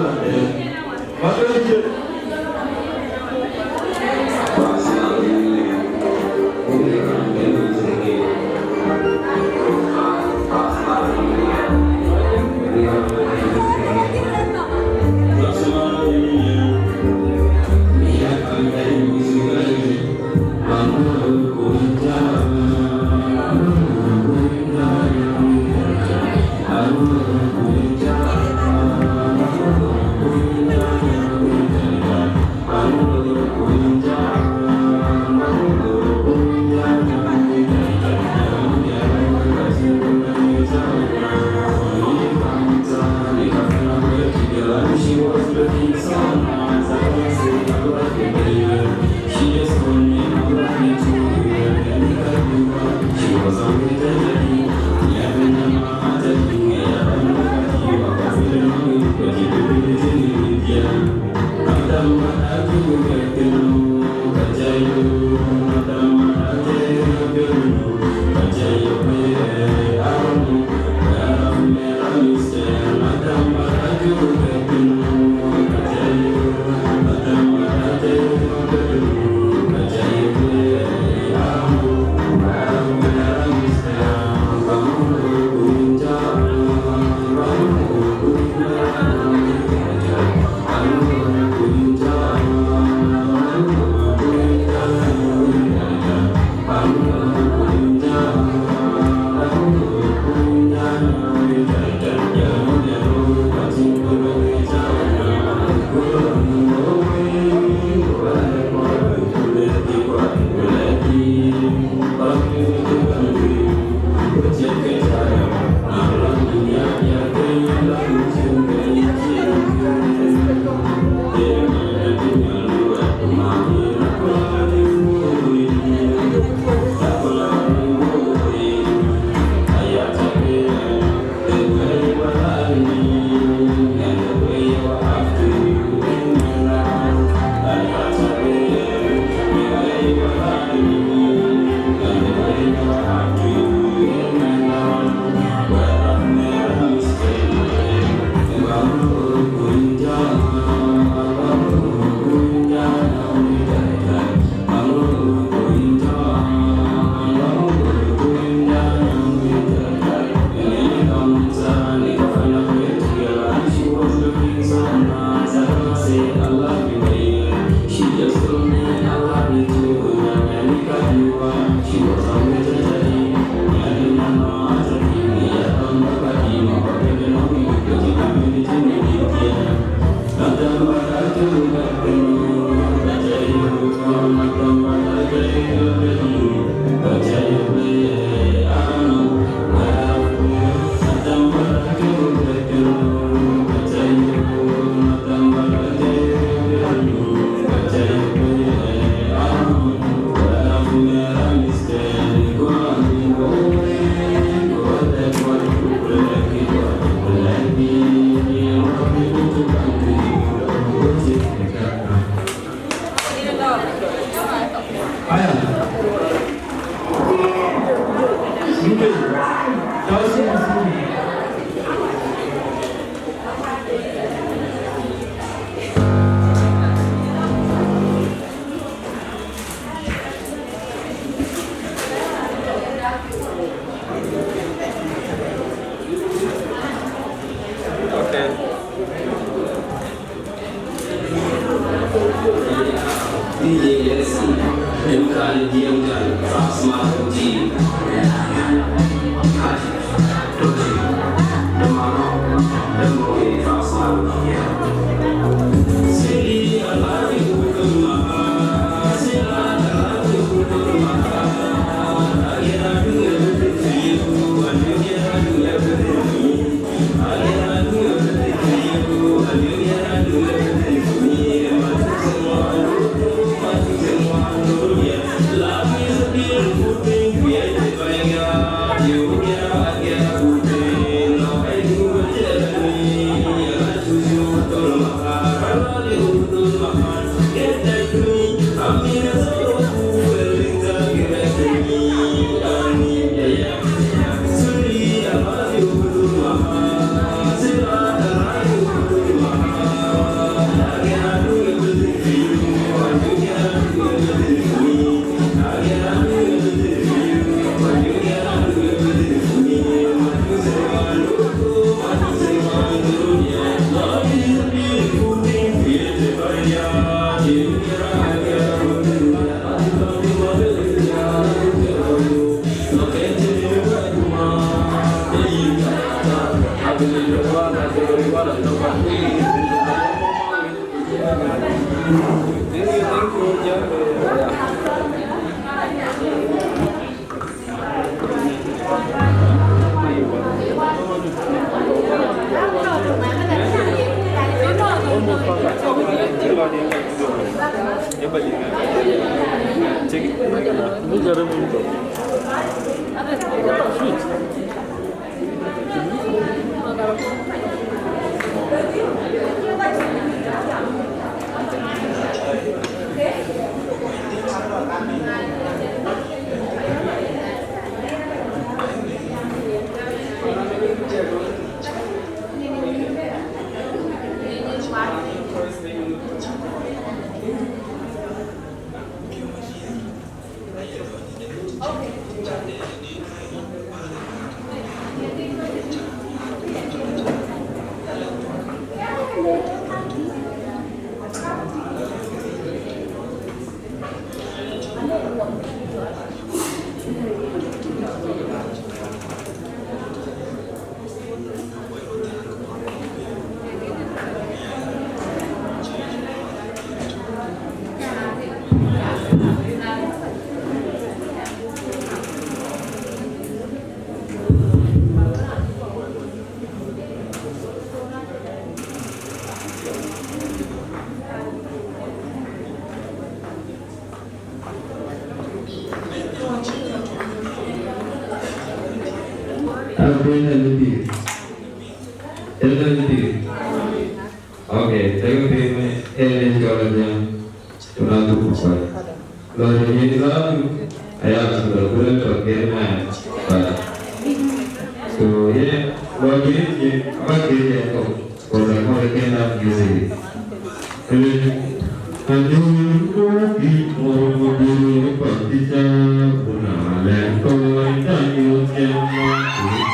Aya. Mungkin. Tau sih, sih. Okay. Apiɛth ë lëdï. Ë lëdï. Okay, thank you, ë lëdï cɔl Ajiëŋ. Ku na dhuk ku kɔc. Lɔ rin yen dhadu, aya ku lɔ ku lɔ tɔ kën mɛn kɔc. So, ye, lɔ rin yen, aba kën yen kɔc. Ku lɔ kɔc kën na music. Rin, na rin ku ki mor ku diri pa ti cha, ku na lɛn kɔc ta nyu kën ma ku kën.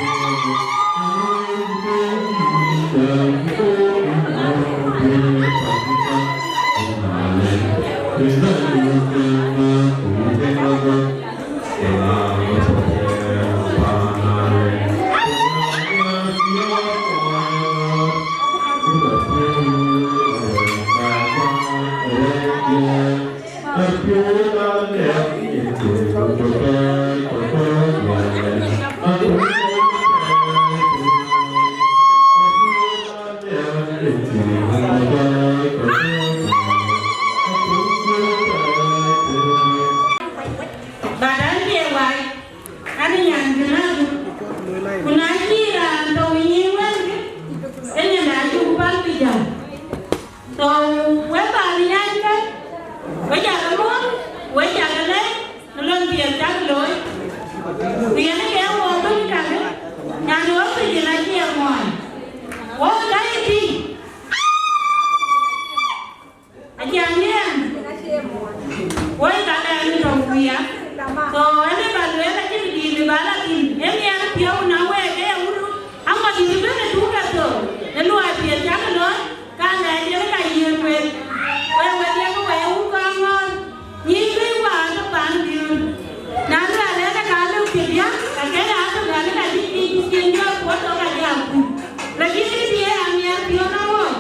Ye cak looi, ku yen ke wɔ bï kakë, nyan ë oxygen acie muɔny. Wɔ ka ye tïŋ, acie aniɛɛm, wɔ ye ka dɛɛr në tɔ̈u ku ya. So, ënë ba lueel acïn dïït bï ba la thïn, ë miɛt piɔ̈u na wek ke ye wut, aŋɔt dït bï në tuk ke thou, në luɔi piɛth cak looi. Ka lɛc yen ka yiëër wek, wek wek ye ke wek wun kɔn ŋɔ̈ɔ̈r, nyïïn bï wäär ke paan biöör. Na luɛɛl ënë ka lëu cï diäk, ka ke ya tök, ka lëu ka cï cï cï cïn jɔ kuɔ̈t tök ka jɔ kuc. Lakini bï ye amiɛt piɔ̈n awɔ̈c,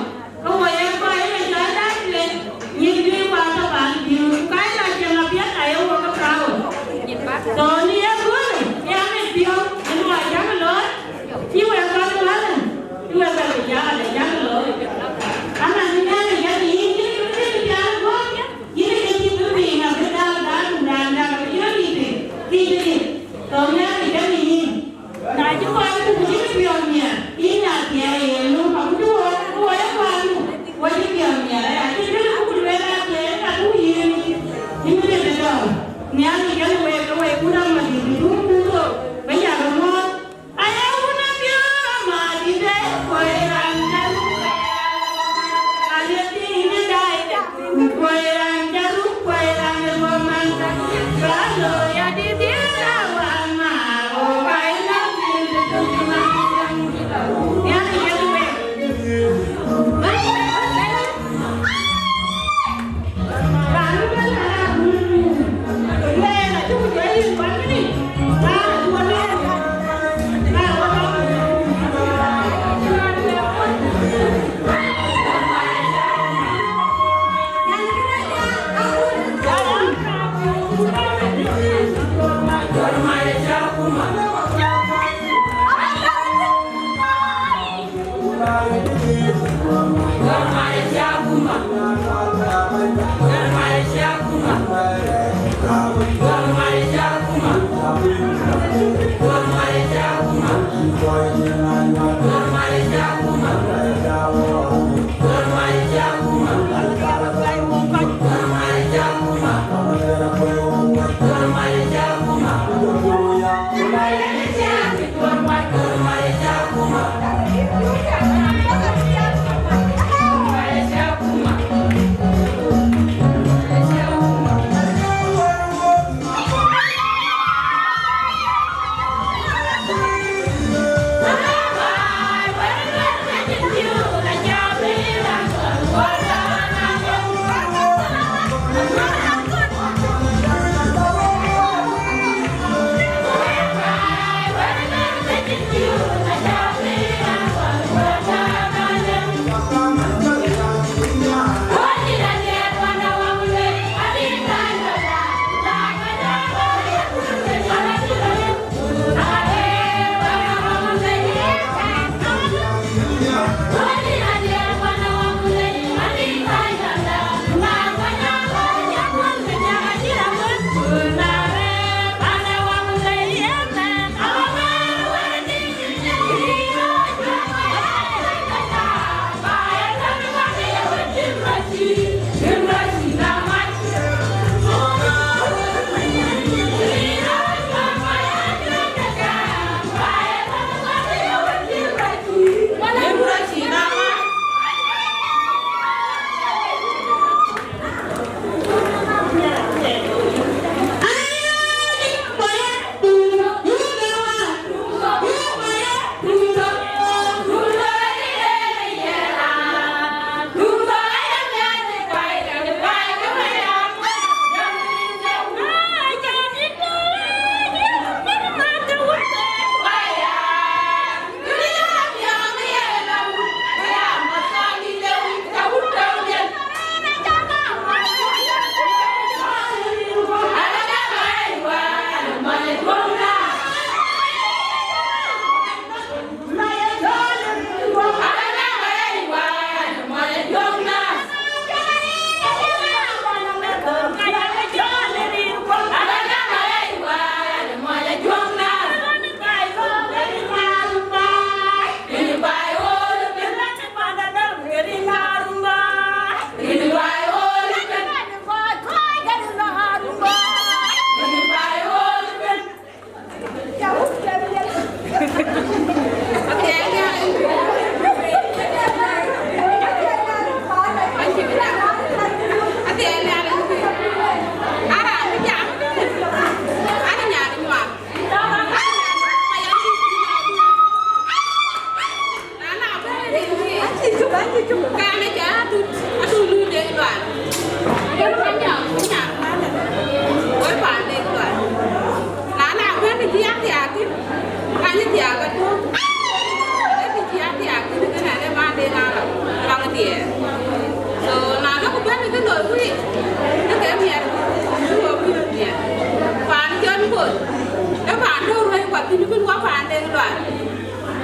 ke wo ye kɔc ye jɔ dac wek, nyïïn bï wäär ke paan biöör. Ku ka ye ka cieŋ apiɛth, aye wo ke proud. So, në ye köölë, ye amit piɔ̈u, ënë wa jam looi. Cï wek kɔc wälä, cï wek bɛ bï jam, ale jam looi. Ama në Nhialic jam yïn, yïn bï bï pial guɔ̈p, yïn ke cï bï piŋ abï dal, dal, dal, dal, bï jɔ dït, dït, dït, dït. Tɔ̈ Nhialic jam yïn. Na cï kɔc ku cï piɔ̈n nhial, yïn ya thiɛɛi ye löŋ, abï duɔ̈ɔ̈r, duɔ̈ɔ̈r ye kuaardu, wɔ cï piɔ̈n nhial, aya cï bï ku lueel athiɛɛi ka du yïn. Yïn bï dëdë dɔ̈ɔ̈r. Nhialic jam wek, ke wek ku rɔt madït, bï duŋ ku thok, bï ya rɔt ŋɔ̈ɔ̈th.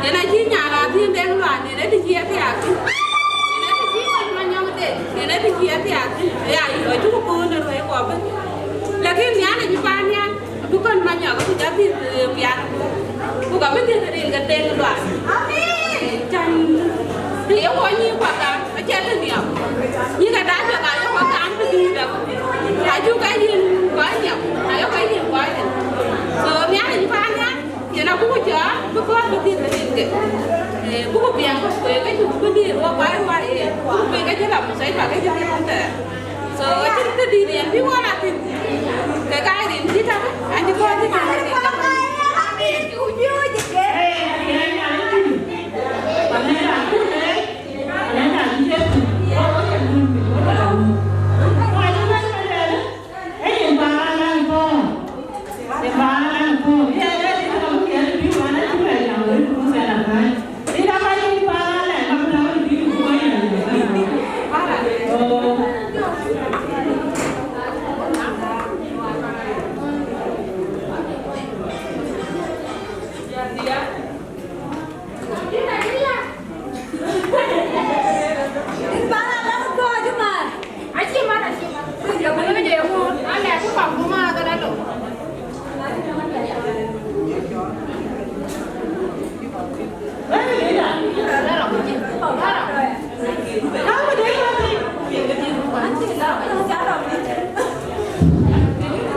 Yen acï nyan raan thiin Deŋ Lual, yen ë të cï e thiaak thïn. Yen ë të cï Kɔc Manyɔk Deŋ, yen ë të cï e thiaak thïn. Ya, yï acuk kööl në ruɛ̈i kɔ̈k bɛ̈n. Lakin Nhialic bï paan nhial, abï Kɔc Manyɔk abï jɔ dhiëth, eh, piath. Ku ka bï dhiëth rin ke Deŋ Lual. Amen. Cän të ye wɔ nyïïn kuak kan, acie të nhiam. Nyïïn ke dac wek ayök wek kan bï dhiëth dap. Acuk ke yïn kɔc nhiam, ayök ke yïn kɔc dhiëth. So, Nhialic bï paan nhial. Yen abuk jɔ bï kɔɔr bï dhiëth rin ke. Eh, buk biɛŋ kɔ̈k kueek ke cuk bï dhiëth wɔ kuai ruai yen. Buk kueek ke cï la musaiba ke cï dhiëth thɛɛr. So, acïn këdït yen bï wɔ la thïn. Ke ka rin cï tak, an cï kɔɔr cï tak rin ke.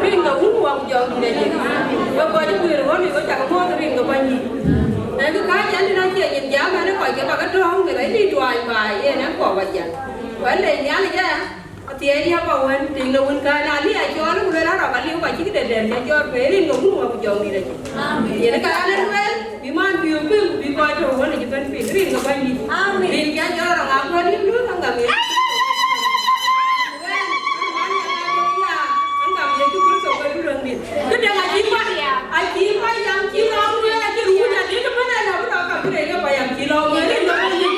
Rin ke Wun wak jɔŋ dït acï. Wek kɔc ë guiir ɣɔn, wek cak muɔ̈th rin ke Bɛ̈nydït. Ee kë kääc yɛn tënë acie nyin jam ɛn ë kɔc ke bak ë tɔ̈ɔ̈ŋ, ke ka yï tuany baai, yen ë kɔɔr wac yɛn. Wɛ̈t le Nhialic aya, athiɛɛi yäp awën, tiŋ de wun kääc, na liu acɔɔl, ku luel arɔk aliu, ka cïk de dɛ̈t ya jɔt, ku rin ke Wun wak jɔŋ dït acï. Yen ka an ë lueel, bï man bï piŋ, bï kɔc tɔ̈ wën acï bɛ̈n piŋ, rin ke Bɛ̈nydït. Amen. Rin cä jɔt arɔk akuɔ̈t yïn luth, aŋam Yecu Kërtho. Aŋam Yecu Kërtho ke luth rin. Këdäŋ acï kɔc, acï kɔc yam cï lɔ ŋuëën, acï ruuc adït ëbɛ̈n, ënɔ bï lɔ ka bï rëër ke kɔc yam cï lɔ ŋuëën, rin ke Bɛ̈nydït.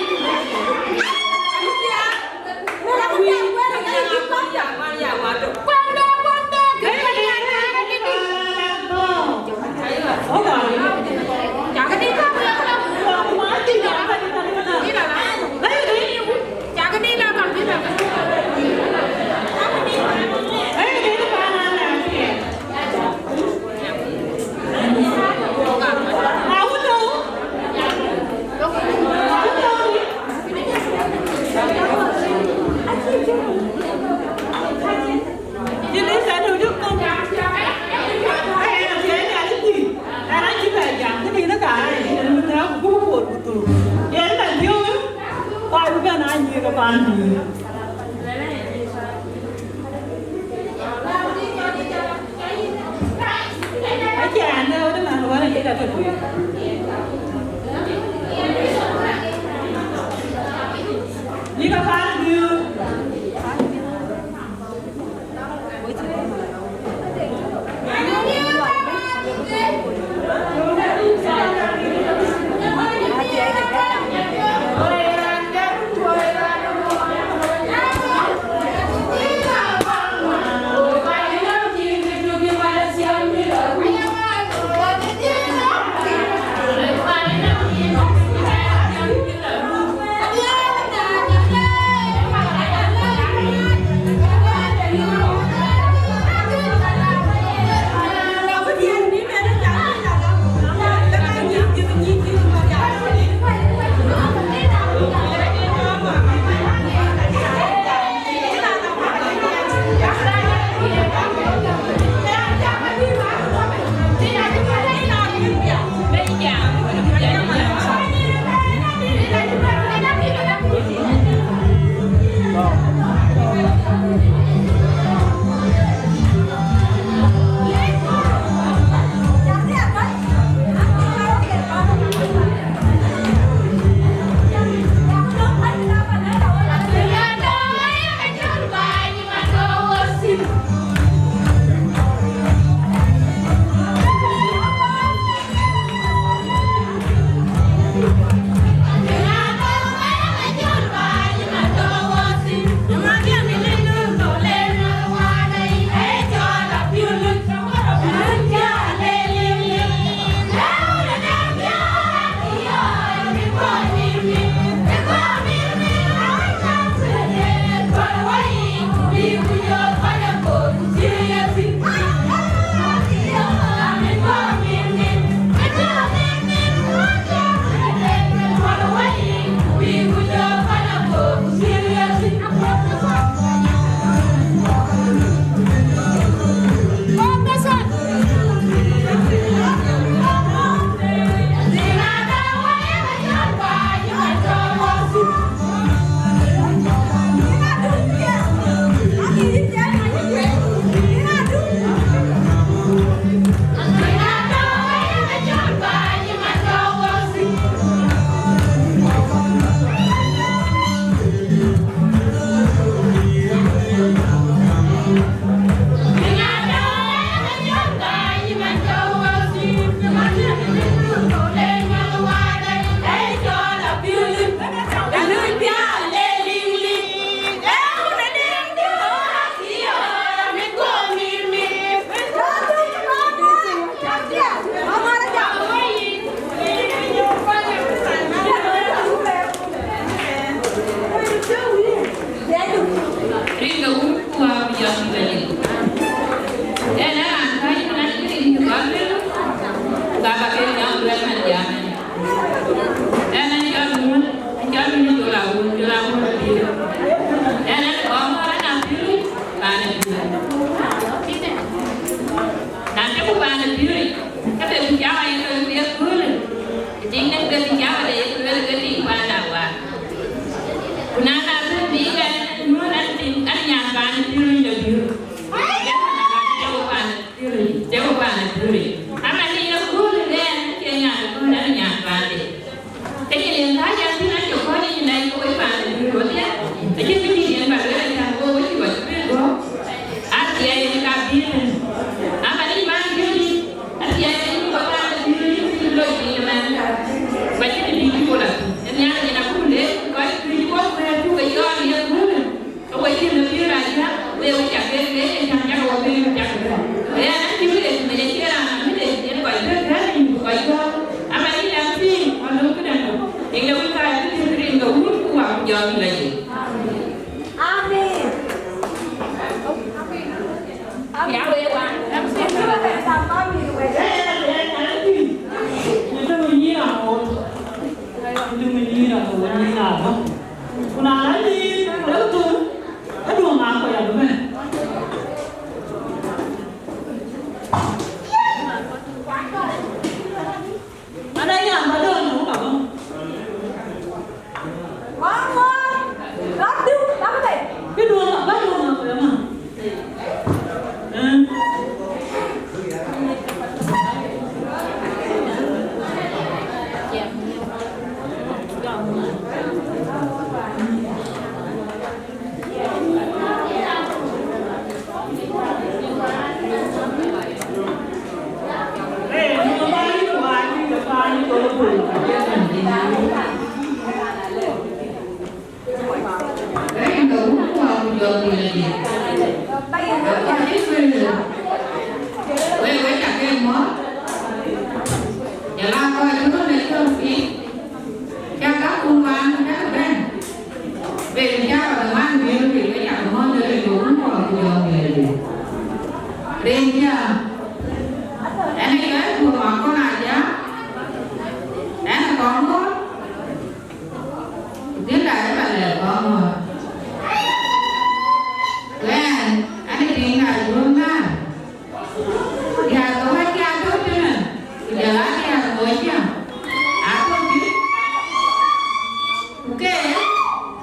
paan ë Piööric, ke bï cak aye lueel ke ye köölë. Ë tiŋ de bï cak aye lueel ke tiŋ paan Awar. Ku na na bï bï ɣɛn ë nyuɔ̈n an, tiŋ an, nyan paan ë Piööric lɔ Biöör. Jɔku paan ë Piööric, jɔku paan ë Piööric. Ama në ye köölë ɣɛn acie nyan ë köölë, an, nyan paande. Ke cïn yen kääc an, thïn acï kɔ̈ɔ̈c yic, na ye wek paan ë Piööric wodhie, acïn kë dït yen ba lueel, acän wo wek cï kɔc bï gɔ̈k. Athiɛɛi yen ka bï thïn. Ama në man Piööric, athiɛɛi yen ka paan ë Piööric cï loi piny ëmɛn. Ku acïn kë dït cï wo la thïn. Ë Nhialic yen akut le kɔc juëc wok wɛ̈ɛ̈r cuk ke cɔɔl ye köölë. Ke we cïn lɔ Piööric aja, we we cak ke, ke, ke cak, cak wo ke cak ke. Ke ya na cï we, me ye cï raan, me ye cï kɔc ke, ke, ke, kɔc ke. Ama yïn a piŋ, ma lɔ këdäŋ. Yïn le we ka, ke, ke, ke, ke, wun ku wa ku jɔ yïn lɔ ye. Amen. Ya we wa. Ku na la yïn, ku la thum, aduɔŋ ŋa kɔc abï bɛ̈n. Ana yam ba dɔn nu ka bɔ̈. Wan wan. Rap du, rap de. Kë duɔŋ ba duɔŋ ŋa kɔc ama. Wek, wek ca ke mɔ̈ɔ̈th. Jɔl aa kɔc cï röt lec thöŋ piny. Ca ka kun wään, ca ke bɛ̈n. Wek ca rɔt ë man Biöör, wek, wek ca ke mɔ̈ɔ̈th, wek, wek kun kɔc ku jɔ Biöör. Rin ca. Ɛn ë yɔ̈ɔ̈c kuur ma kɔn aja. Ɛn ë kɔn ŋoot. Dhil daai ë ba lɛ̈k kɔn ŋoot. Wɛn, an ë tiiŋ daai juöör naan. Diäär ke wɛ̈t ke atɔ̈ tënë, ku jɔl aa diäär ke wɛ̈t cam. Atɔ̈ thïn. Ku ke,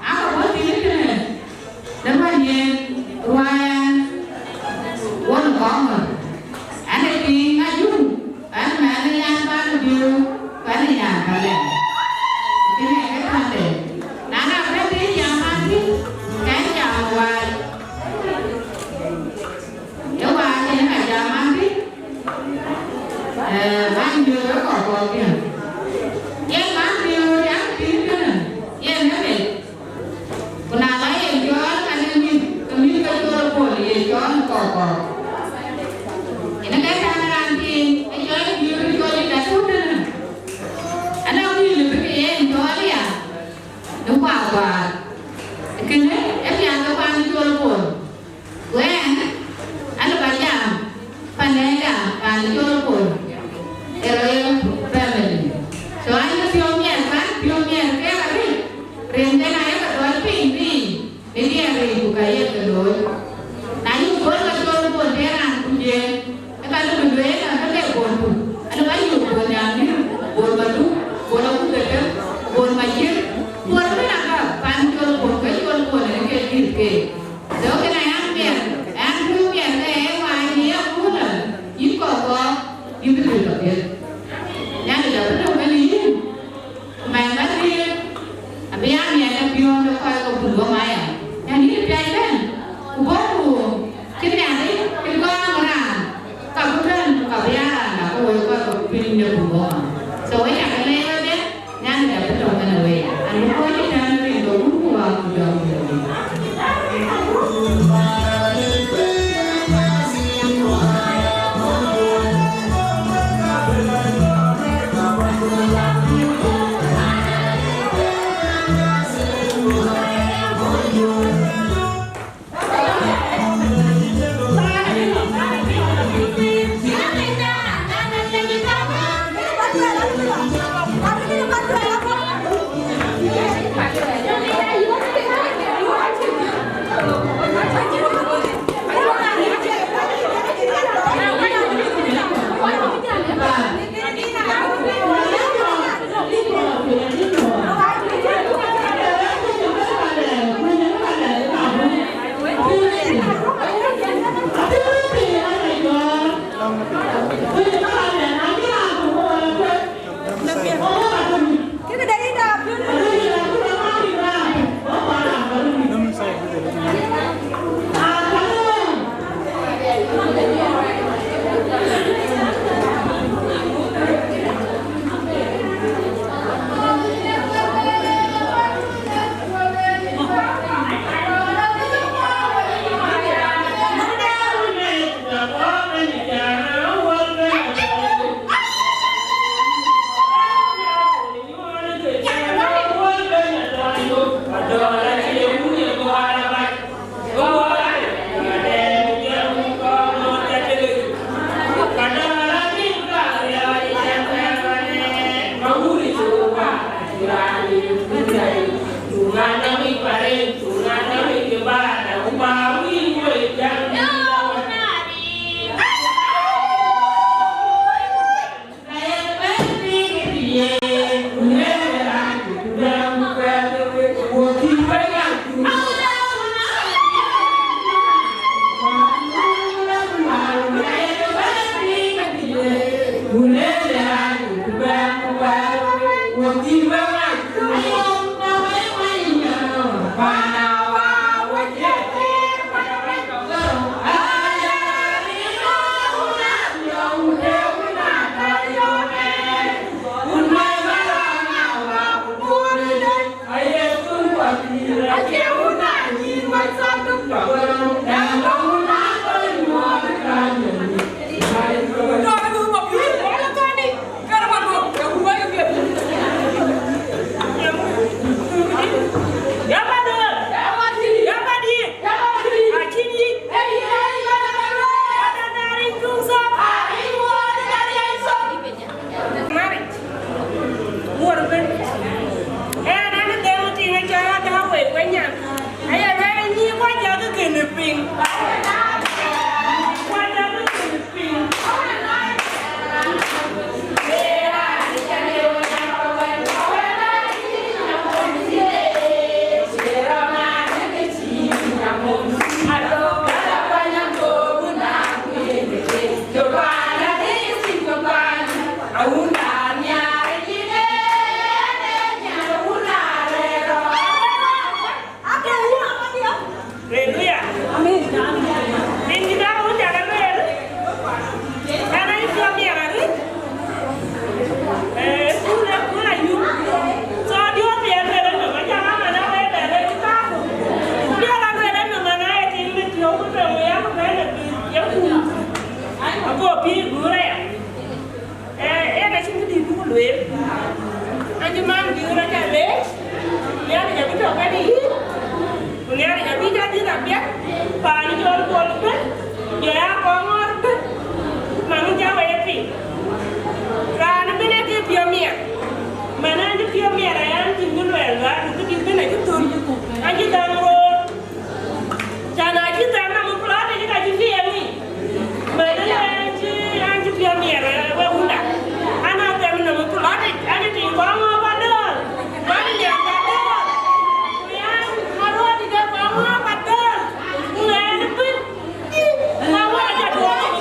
aa ke bɔ̈ thïn tënë. Në man yen ruääi ɛn won kɔŋ ŋö. An ë tiiŋ ajuŋ, an mɛn ë yan ban ë biöök, ku an ë yan ba lɛ̈k. Kënë ke tɔ̈nde. Na na bɛ̈n të jam an thïn, kɛn jam ë waai. Ë waai yen ka jam an thïn. Eh, man biöök ë kɔk kɔk diäk. Yen man biöök an thïn kënë, yen ë meth. Ku na la yen cɔɔl, ka yen mïth, ke mïth ke cɔɔl Paul ye cɔɔl kɔk kɔk. Yen ke tɛ̈n raan thiin, ë cɔɔl Biöör cɔɔl ë ka tɔ̈ tënë. Anɔŋ mïth lëu bï ke yen cɔɔl ya, në kuakuaar. Kënë, ë piath ke kuan cɔɔl Paul. Wɛn, an ba jam, Panɛɛrda, raan cɔl Paul, ë royal family. So an bï piɔ̈u miɛt, kan piɔ̈u miɛt ke aril, rin kën ayek dɔl piny bï, në diɛɛr ril ku ka yek ke looi. Na yï Paul ka cɔl Paul de raan ku jiëë, ë ka lëu bï lueel an ke Paul ku, an ba yök Paul Nyaŋ Dït, Paul Maduk, Paul Akut Dhetem, Paul Majiëk, Paul bï na ka pan cɔl Paul ke cɔl Paul ë ke dït keek. So kënë aya miɛt, an bï miɛt ke ë waai në ye kulë, yïn kɔk kɔk, yïn bï dhil ke piɛth. Nyan ë dap tök kënë yïn, ku mɛn bä thiëëk, abï ya miɛt ë piɔ̈n de kɔc ke bun guɔ̈m aya. Nyan yïn piac bɛ̈n, ku bɔ̈ ku cïn Nhialic cï gɔ̈ɔ̈ŋ raan, ka bï bɛ̈n, ku ka bï ya raan dak ke woi kɔc ke piny de bun guɔ̈m. So wek ca ke leec wedhie. Nyan ë dap tök kënë wei, an bï kɔc cï tɛ̈n rin ke wun ku wäär ku jɔŋ ku jɔŋ. Guur aya. Ee, yen acïn këdït buk lueel. An cï man Biur aca leec, Nhialic abï tɔ̈ kënë yïn, ku Nhialic abï jɔ dhiëth apiɛth, paan cɔl Bol ëbën, jɔ ya Kɔŋɔ̈ɔ̈r ëbën, man cä wek ye piŋ. Raan ëbën ee ke piɔ̈u miɛt, man an cï piɔ̈u miɛt aya, an cïn bï luɛɛl, luaadu këdït kënë acï thöl, an cï dhäŋ roor. Can acï thɛm nɔm plɔtic ka cï piɛŋ yic. Mɛn ë an cï, an cï piɔ̈u miɛt, eh, we wunda. An a thɛm nɔm plɔtic, an cï tiŋ kɔŋ ŋɔɔk adöör. An nya adöör. Ku yan aröör dït ë kɔŋ ŋɔɔk adöör. Ku ɣɛn ë pïr. Ka wä aca tuɔɔk.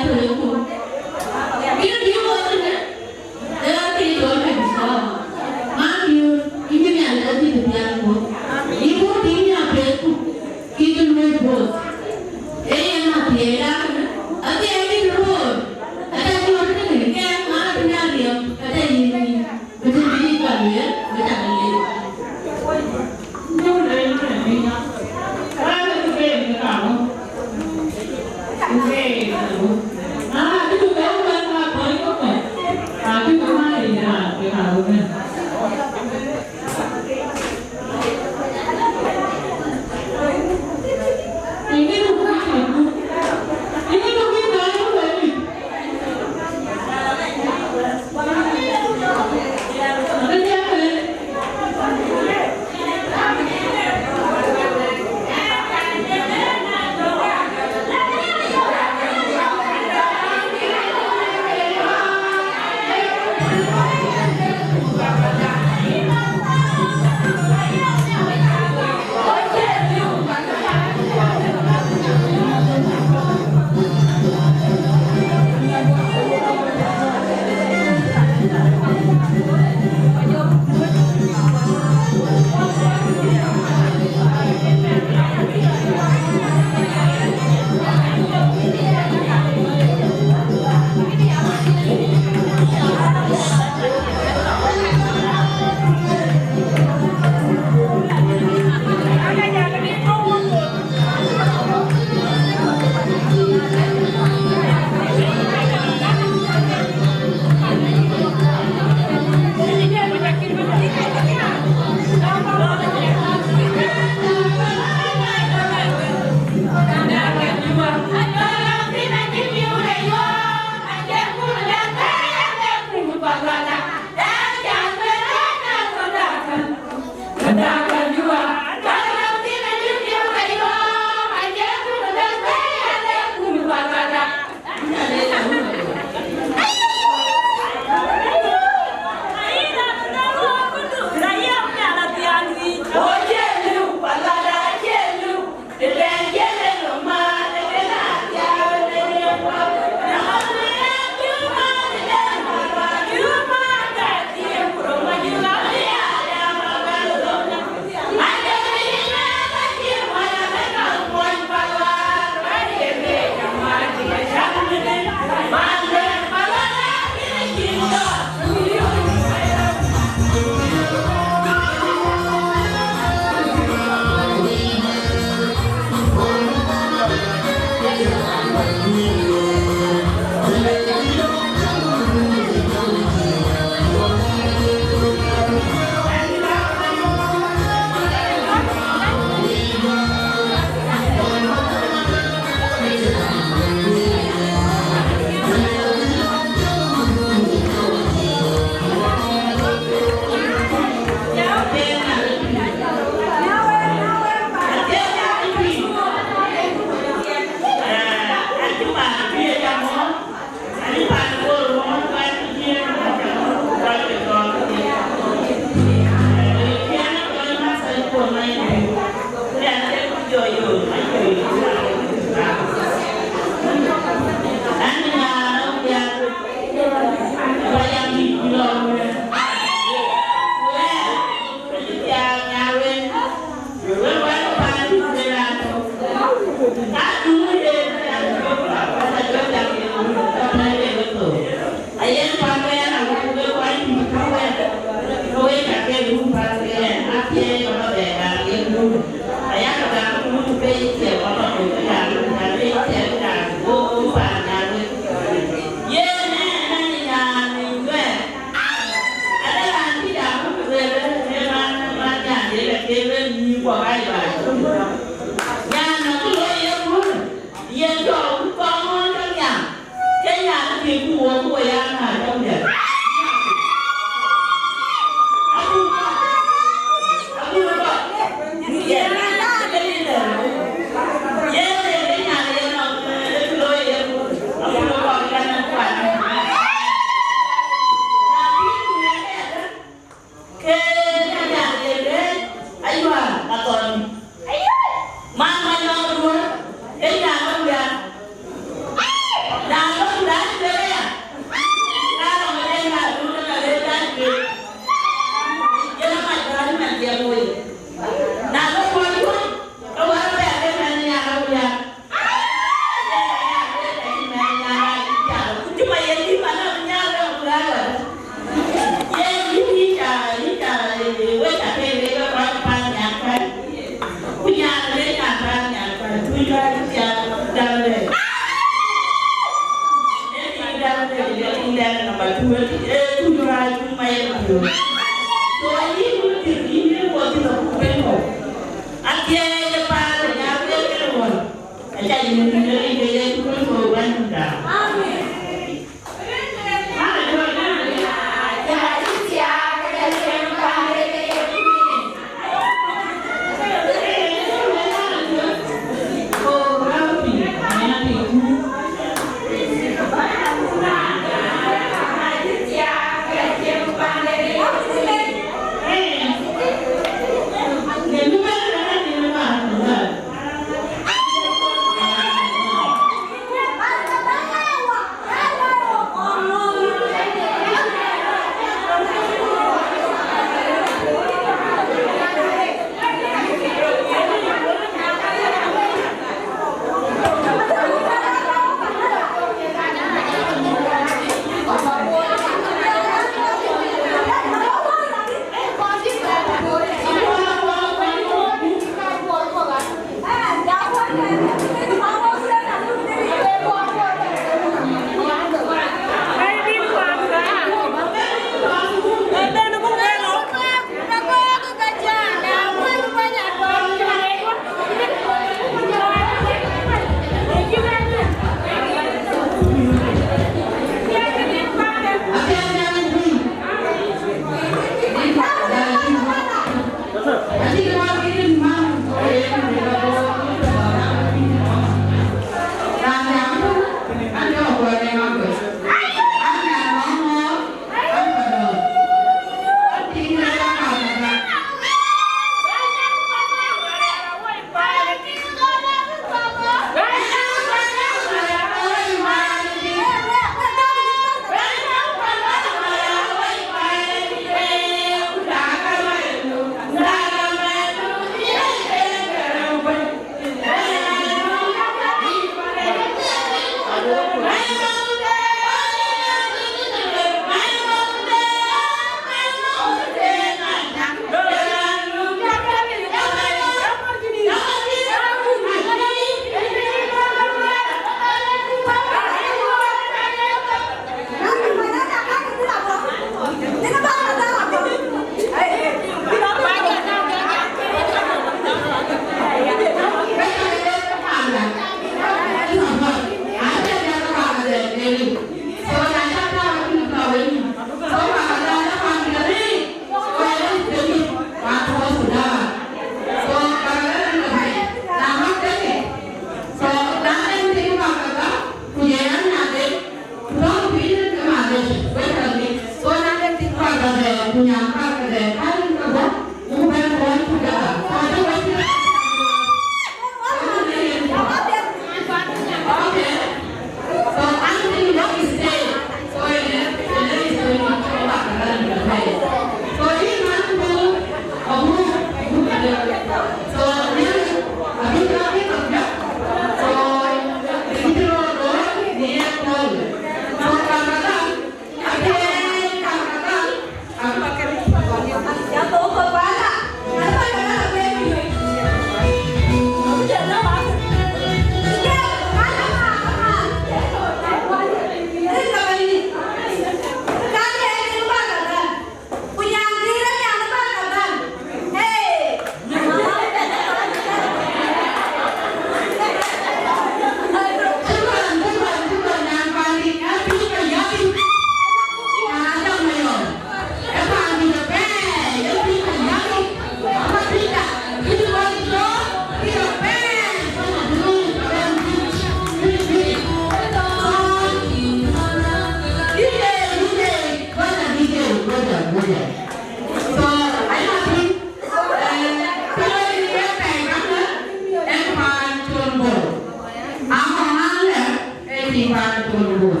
Piny paan col Bor,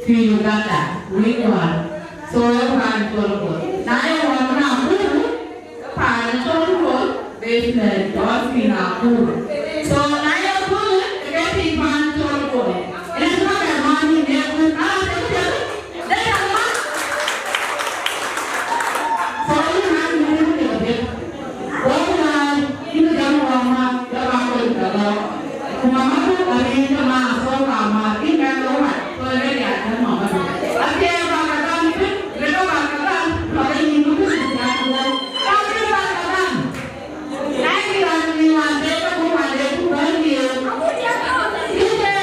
piny Uganda, wïc wään. So, ee paan col Bor. Na ye wään Nakuru, paan col Bor, basement, col piny Nakuru. So, na ye köölë, ke piny paan col Bor. Ënë ka bɛ man ni ne ku, ah, ke piɛth. Dek a man. So, yïn man ni ne ke piɛth. Wok na, yïn jam wok ma, jam a kɔc ka lɔ. Ku mama ku ka rin ka ma so ka ma, yïn ka lɔ ma, so re ya ka mama. A ke ba ka dan, re ka ba ka dan, ba ka yïn ku ka dan. Ka ke ba ka dan. Na yïn ka ni ma de ka ku ma de ku ka ni. Yïn de.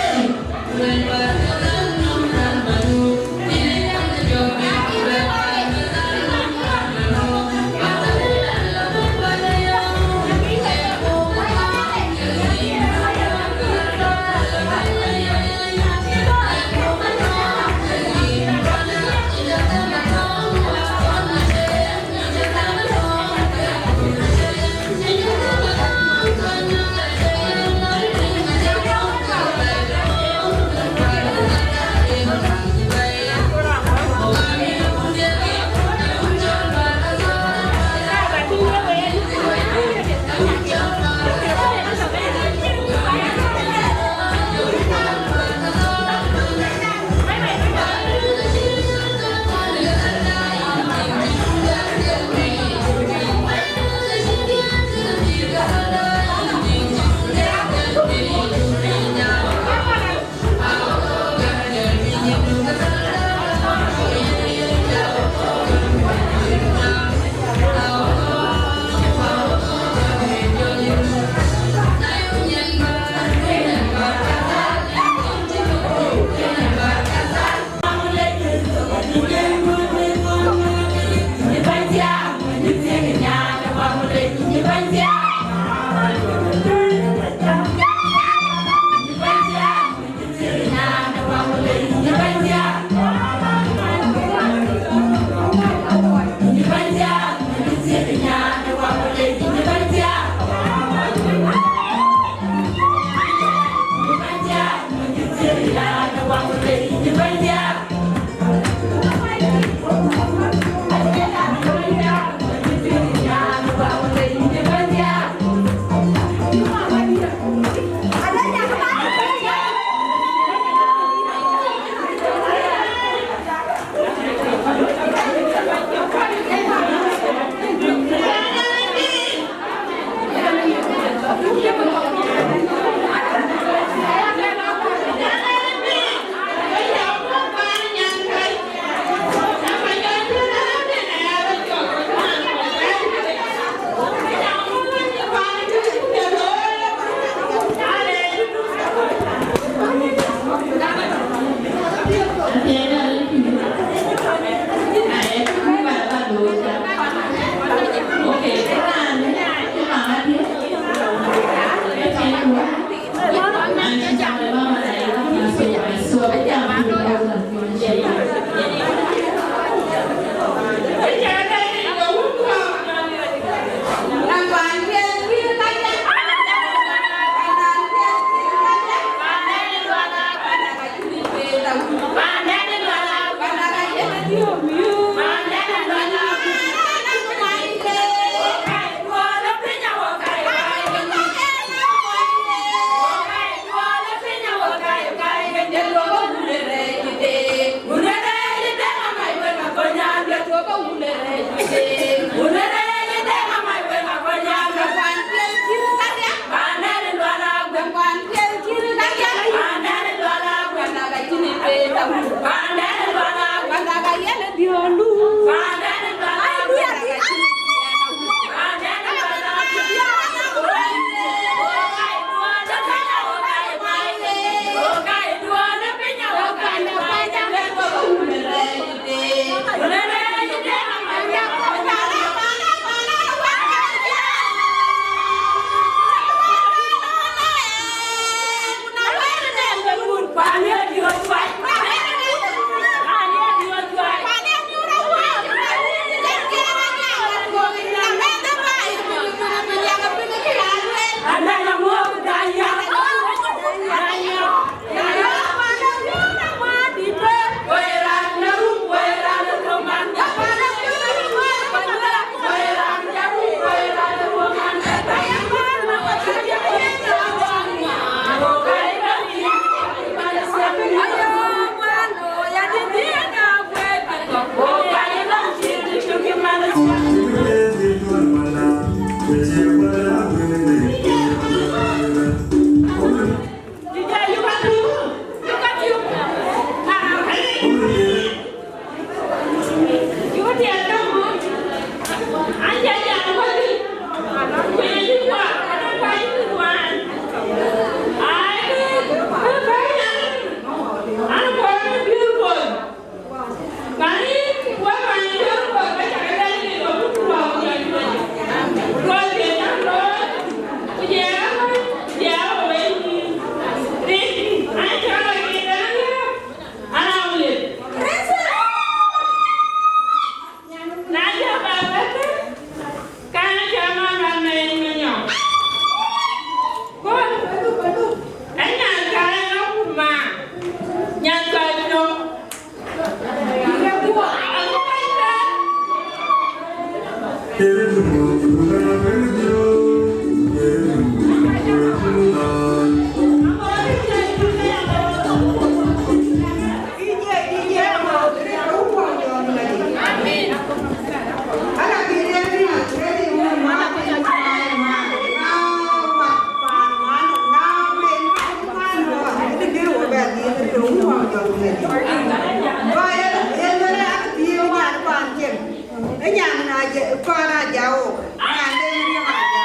Ë nyan na jɛ, kɔn a ja wok, nyan de riɛm a ja.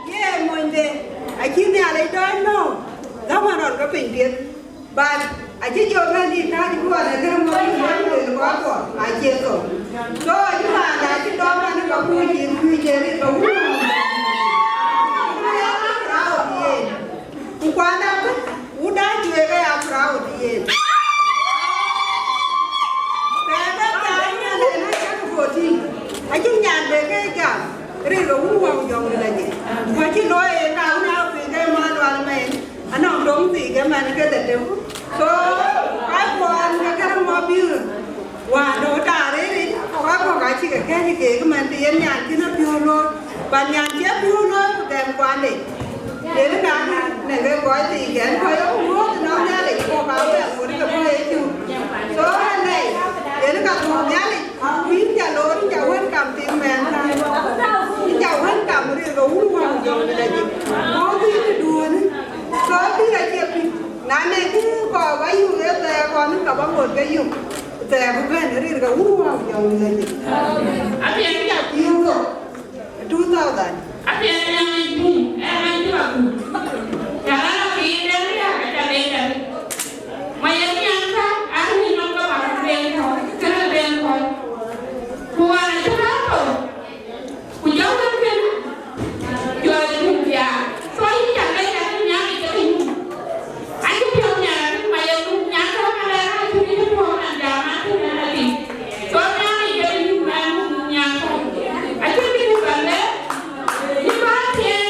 Ye monyde, acï Nhialic dɔc nɔ̈k, dhaman rɔt ke piny pieth. But acï jɔ bɛ̈n dït kääc kuɔn ë kërë mɔ̈u ë yam lueel kɔc kuɔ, acie thou. So acï raan da cï dɔm an, ka kuc cï kuc ë rin ka wun. Ku ya proud yen. Ku kuanda bï, wunda cuëëk aya proud yen. Kɛɛkë thaai nyan en ë cäk fourteen, acïn nyan bë ke gam, rin ke wun wä ku jɔŋ dït ajiëc. Ku acï looi en ka wun a piny ke man lual mɛn, anɔŋ dɔm thii ke man ke dhetem. So, ka kuɔn ke kërë mɔ biur. Wään dɔ̈ taar rëëric, kɔ̈k aa kɔ̈k aa cï ke kɛ̈ɛ̈c keek ëmën të yen nyan cïn apiöör looi, bä nyan cï apiöör looi ku gɛm kuande. Yen ë ka nɛ̈k ke kɔc thii kɛn kɔc ë ku ŋoot ënɔɔth Nhialic, kɔ̈k aa bɛ ŋoot ke bɔ̈ ë cuk. So, ënɛ̈i, yen ë ka thuɔɔu Nhialic, ku yïn ca loor, yïn ca wën kam thïn mɛɛn kan. Yïn ca wën kam rir ke wun wään jɔŋ dït ajiëc. Ŋoot yïn ë duöönë. So, pïïr acie pïïr. Na nɛ̈k kë kɔɔr bä yök ë thɛɛr kɔn, ka bä ŋoot ke yök. Thɛɛr bï bɛ̈n rir ke wun wään jɔŋ dït ajiëc. Apiɛth ya piöök thok, two thousand. Apiɛth ya ŋic bum, ë ŋic bum aku. Ca raan ë piny den riääk, aca lec arëët. Ma ye nyan ka, an, nïn nɔm ka wään ben kɔn, kënë ben kɔn. Ku wään acï raan thou. Ku jɔ wën kënë, jɔ ë yum thiaak. So yïn ca lɛc arëët, nyan ë cï yum. Acï piɔ̈u nyan arëët, ma ye yum nyan tɔ̈ ka lɛɛr acï yïn piɔ̈u nyan jam acï nyan arëët. So nyan ë cï yum, nyan yum nyan tɔ̈. Acï bï yïn ba lɛɛr, yïn ba thiëëc.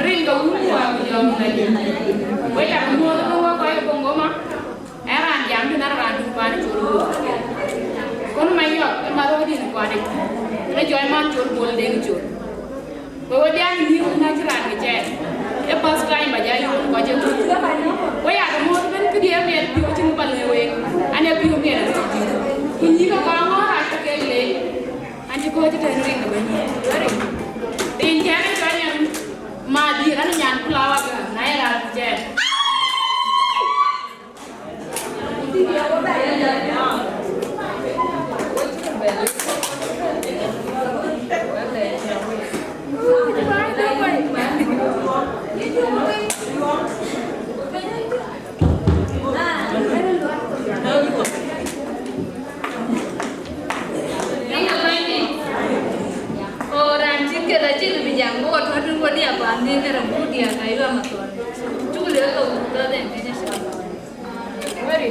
Rin ke wun wä ku jɔŋ la jël. Wek aa muɔ̈th ke wä kɔc ë Bungoma. Ë raan jam tënë raan dun paan col bol. Kon Mayɔk ë maröödït kuan ë, ë jɔc man col bol dek col. Ku we diaan miëu na cï raan ke cɛɛr. Ë first time ba ja yöök kɔc ë. We ya ke muɔ̈th ëbën këdiɛ̈ miɛt piɔ̈u cïn ba lëu wek. An, ee piɔ̈u miɛt ë röördït. Ku nyïïk ke kɔn ŋɔ̈ɔ̈r rac ke kek leec. An, cï kɔc ë tɛ̈n rin ëbën. Rin cɛɛr ë cɔl nyan ma dhiëër, an, nyan flower girl, na ye raan ke cɛɛr. Ëyö, bɛ̈nydït. O, raan cït këda cï lëu bï jam, bï wɔ tɔ̈ tïŋ, wɔ diɛɛr paan dhiëëth ke rem, bï diɛɛr ka yua mathɔɔr. Cuk liu thok, tɔ̈ dhɛn keny acï. Wari,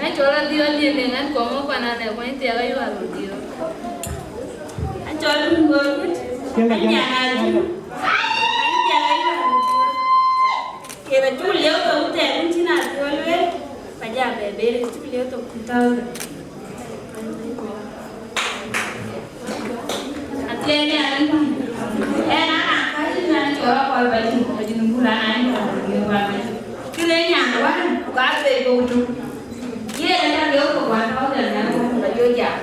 ɣɛn cɔl Adhiɔl Liëndëŋ, ɣɛn kɔŋ ë pan anɛ kuany thiak ayual Adhiɔl. Ɣɛn cɔl Dun Gɔl Kut, ɣɛn nyan Adun. Ɣɛn thiak ayual Adhiɔl. Kek acuk liu thok thɛɛr wën cïn Adhiɔl lueel, ka ja bɛ ber, acuk liu thok two thousand. Athiɛɛny ë Nhialic, ɣɛn a raan kääc ë nyan cɔl Akɔl Bacin, Bacin Bul, an, a nyan Bul, an, a nyan Bul. Kënë nyan wään, ku ka thuëëc ke wut tök. Yen ë raan liu ke one thousand nyan wään, ka jɔ jam.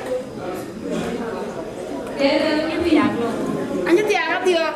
Kënë, kënë, kënë, anyï thiaak Adhiɔl.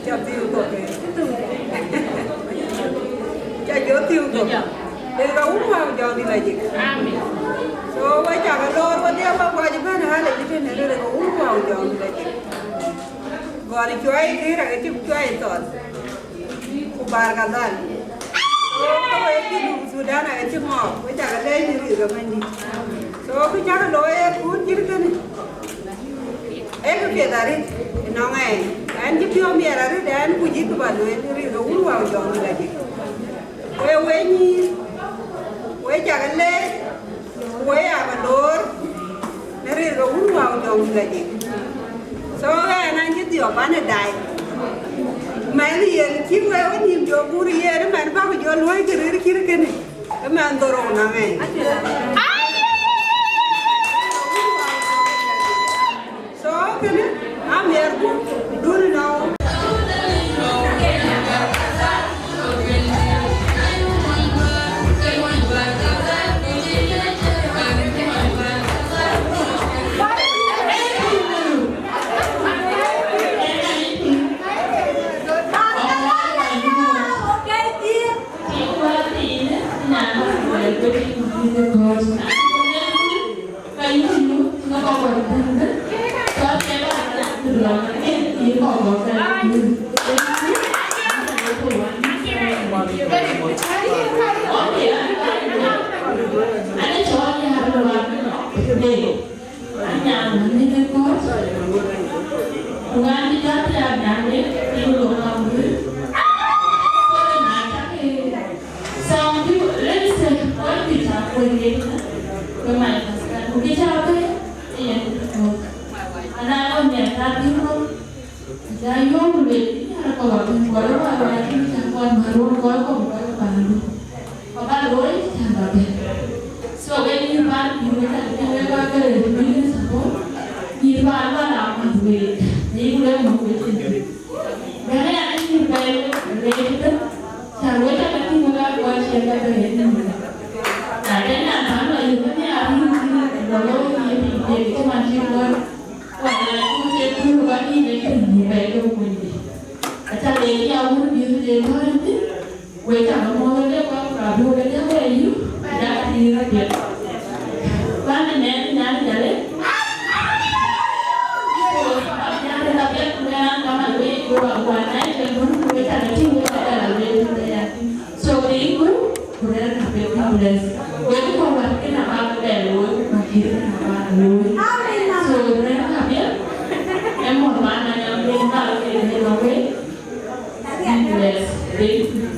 Ca thiu kok. Ca jɔ thiu kok. Rin ka wun wau jɔŋ di la jik. Amen. So wa ca ka lor wa dia wa wa ji ben hale ji ten rin ka wun wau jɔŋ di la jik. Gɔri cuai ki ra ti cuai thon. Ku bar ka dhal. So ka we ki lu Sudan a ci mɔ. Wa ca ka le ni ri ga mandi. So ku ca ka lo e kun jir kene. Ee kë piɛth arëët ënɔŋ ɛn, ɛn cï piɔ̈u miɛt arëët ɛn, ku jï kë bä lueel, rin ke wun wau jɔŋ dït ajik. Ku ee we nyïïr, we cak leec, ku we aa bä loor në rin ke wun wau jɔŋ dït ajik. So ɛn an cï dhiɔp an ë dai. Mɛn yen cï we we nïïm jɔ guur yen mɛn bäk jɔ luɔ̈i kë rëër cït kënë. Ëmɛn dhorou na ŋɛny. So kënë amiɛrku dun nɔu. Anyam në kɔc, ku ɣɛn cï jɔt ya nyaŋde, ku lok ka wël. Kɔc na cak ke, some people, let me say, kɔc kï cak kuec yen, ke my husband, ku kï cak bɛ̈ɛ̈i, ke yen kï cak kuec. Ana ɣɔn nhiɛɛr ka dhil rou, Aca yöök lueel, yïn aa kɔc wä piny, kɔc wä wä cïn cäŋ kɔc mär wun, kɔc kɔ̈k, kɔc pandu. Kɔc bä looi cäŋ bä bɛ̈n. So, we nyïïr bä pïïr we cä ke tïŋ wek aa ke rëër pïïr ë support. Nyïïr bä lual aa mäth week. Ayï ku lɛ̈k mɔ̈k wek cïn. Bɛ̈n aya ke nyïïr bɛ̈ɛ̈i wek rëër ëbɛ̈n. Cä we cä ke tïŋ wek aa kɔc ciɛɛŋ ke bɛ̈n ë nyïïr. Na de nyan bä lɔ yök ke nhiaar yïn cïn lɔ looi yïn piny, ye ke cï man cï kɔc. Wala ku ke ku wa ni ne ke ni be ke ku ni. Aca le ya wun bi de ba ni. We ta mo le ba ka bu le ya be yu. Ya ti ra be. Ba ne ne na ya le. Ya le la be ku ya ka ma we ku wa wa na ke wun we ta ti we ta la we ya. So, thank you. Ku rɛ̈ɛ̈r ka piɛth, God bless. Wek kɔc wär kën abak bɛ looi, ku kɔc cït kën abak looi. So, rɛ̈ɛ̈r ka piɛth, ë mɔ̈l bä na nyam den bä ke ne lɔ wek. God bless. Thank you.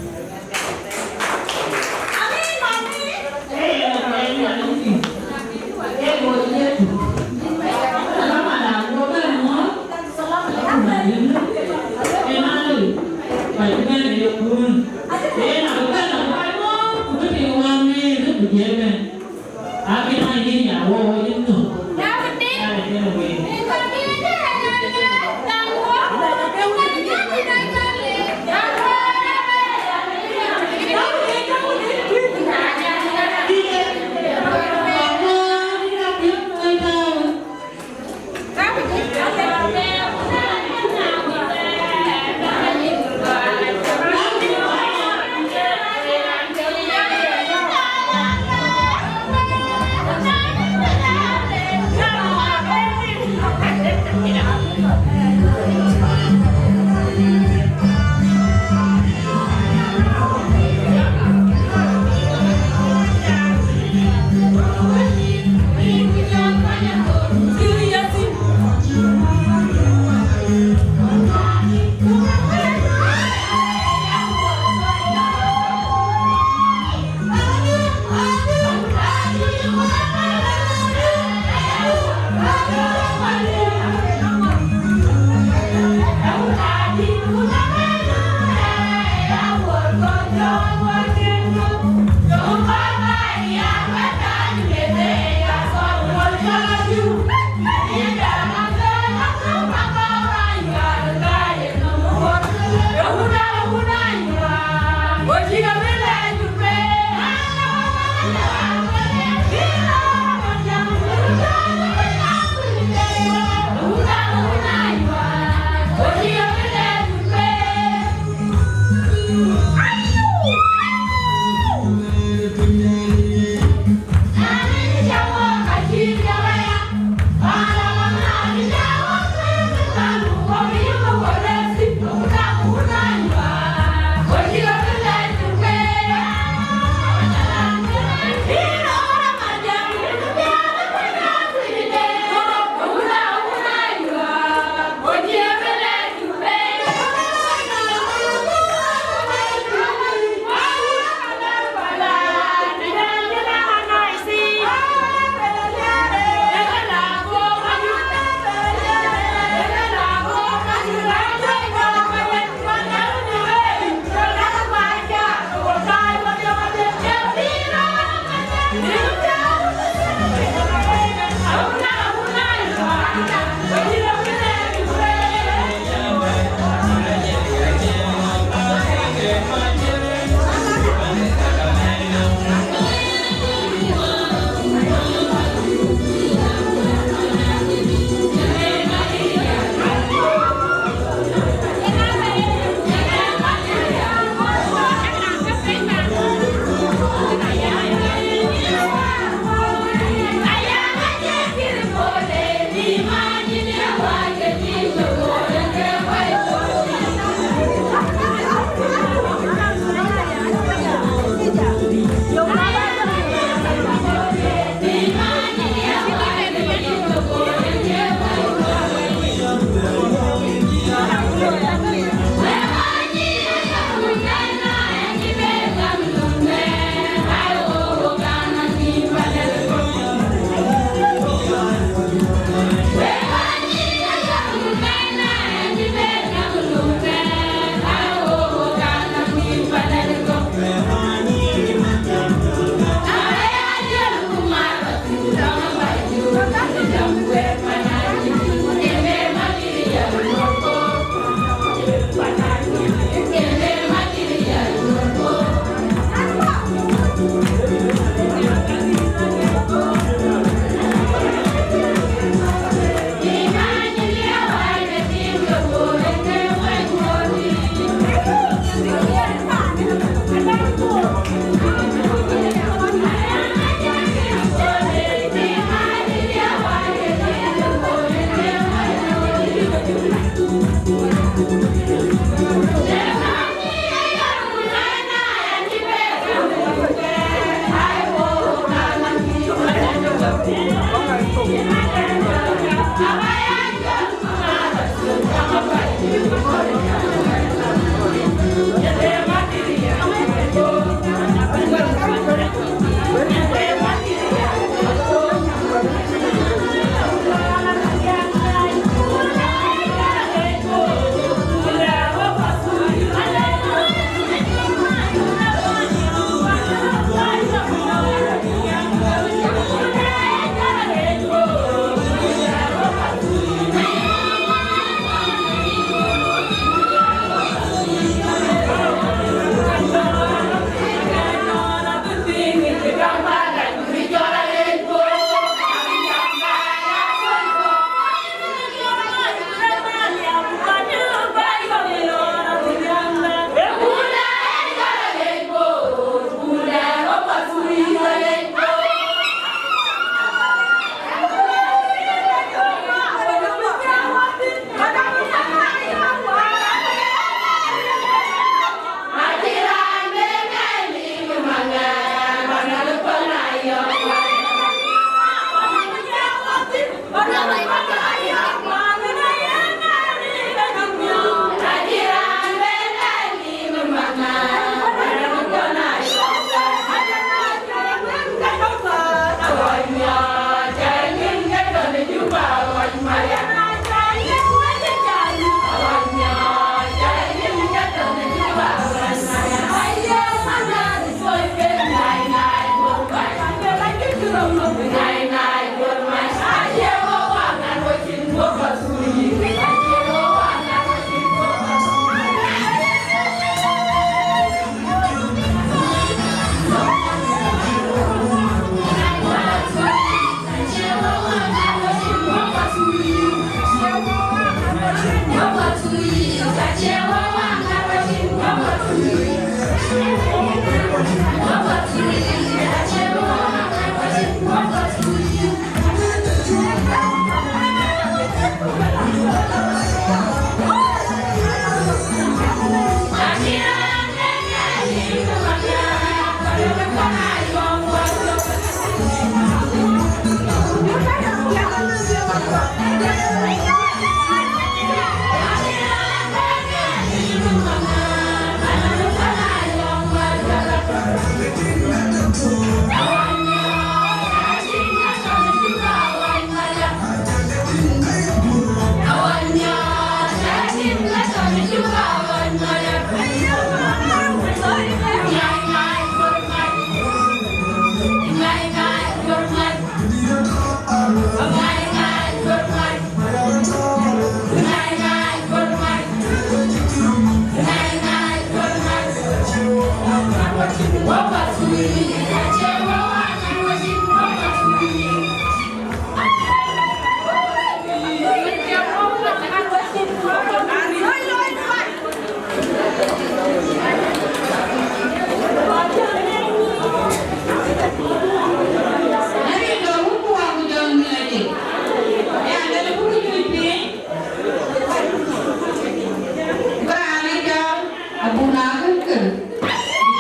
Abun akïn kë,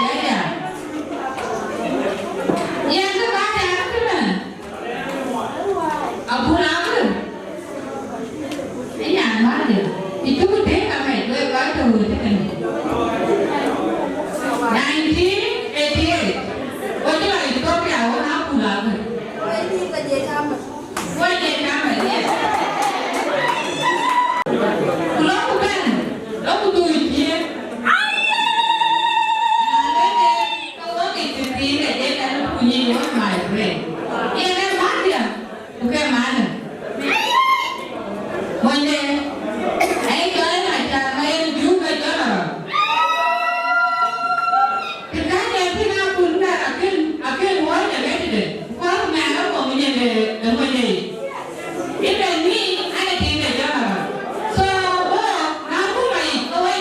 ya, ya. Yen kë ba ya kënë. Abun akïn. Ë nyan Mariam. Ë cuk tëëk amec, wek kɔc tɔ̈ wëët tënë. Nineteen eighty-eight. Wek cï lɔ Ethiopia wën abun akïn. Wek ye camë, yes. Ku lɔ ku bɛ̈n, lɔ ku dhuk ë ciëën. Na lëk ke, ke wok ë tëthiin, ke jël ɛn ku nyic wok my friend. Yen ë Mariam, ku ke Mariam. Monyde, ai cɔl ë Macar, ma yen Jur ke cɔl Arɔ̈k. Të ka jɔl thïn akun ŋɛk akën, akën wääc arëtdë, ku akun ŋɛk akɔŋ nyin ë, ë monyde yic. Even me, an, a tiŋ de jɔl Arɔ̈k. So, wo, na kun ayic, ke we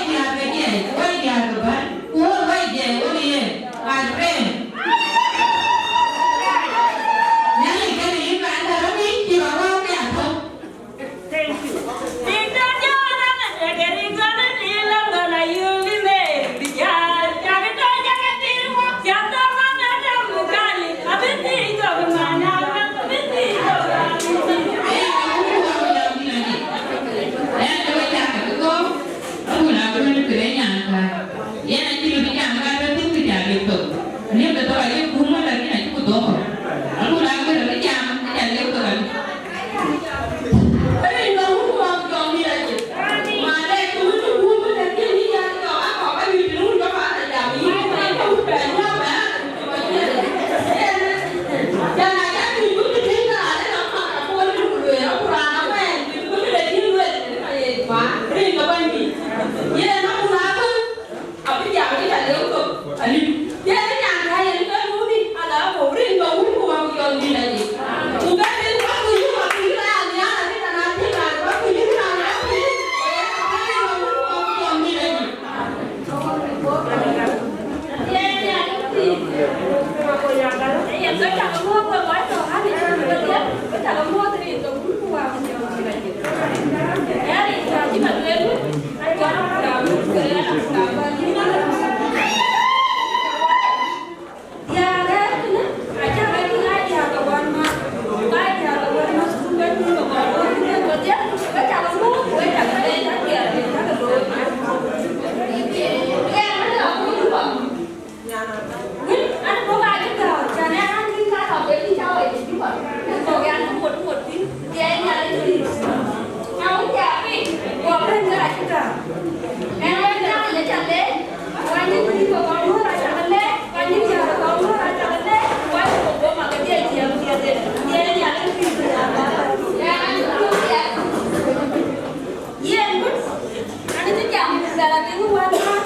Lakin wän wän,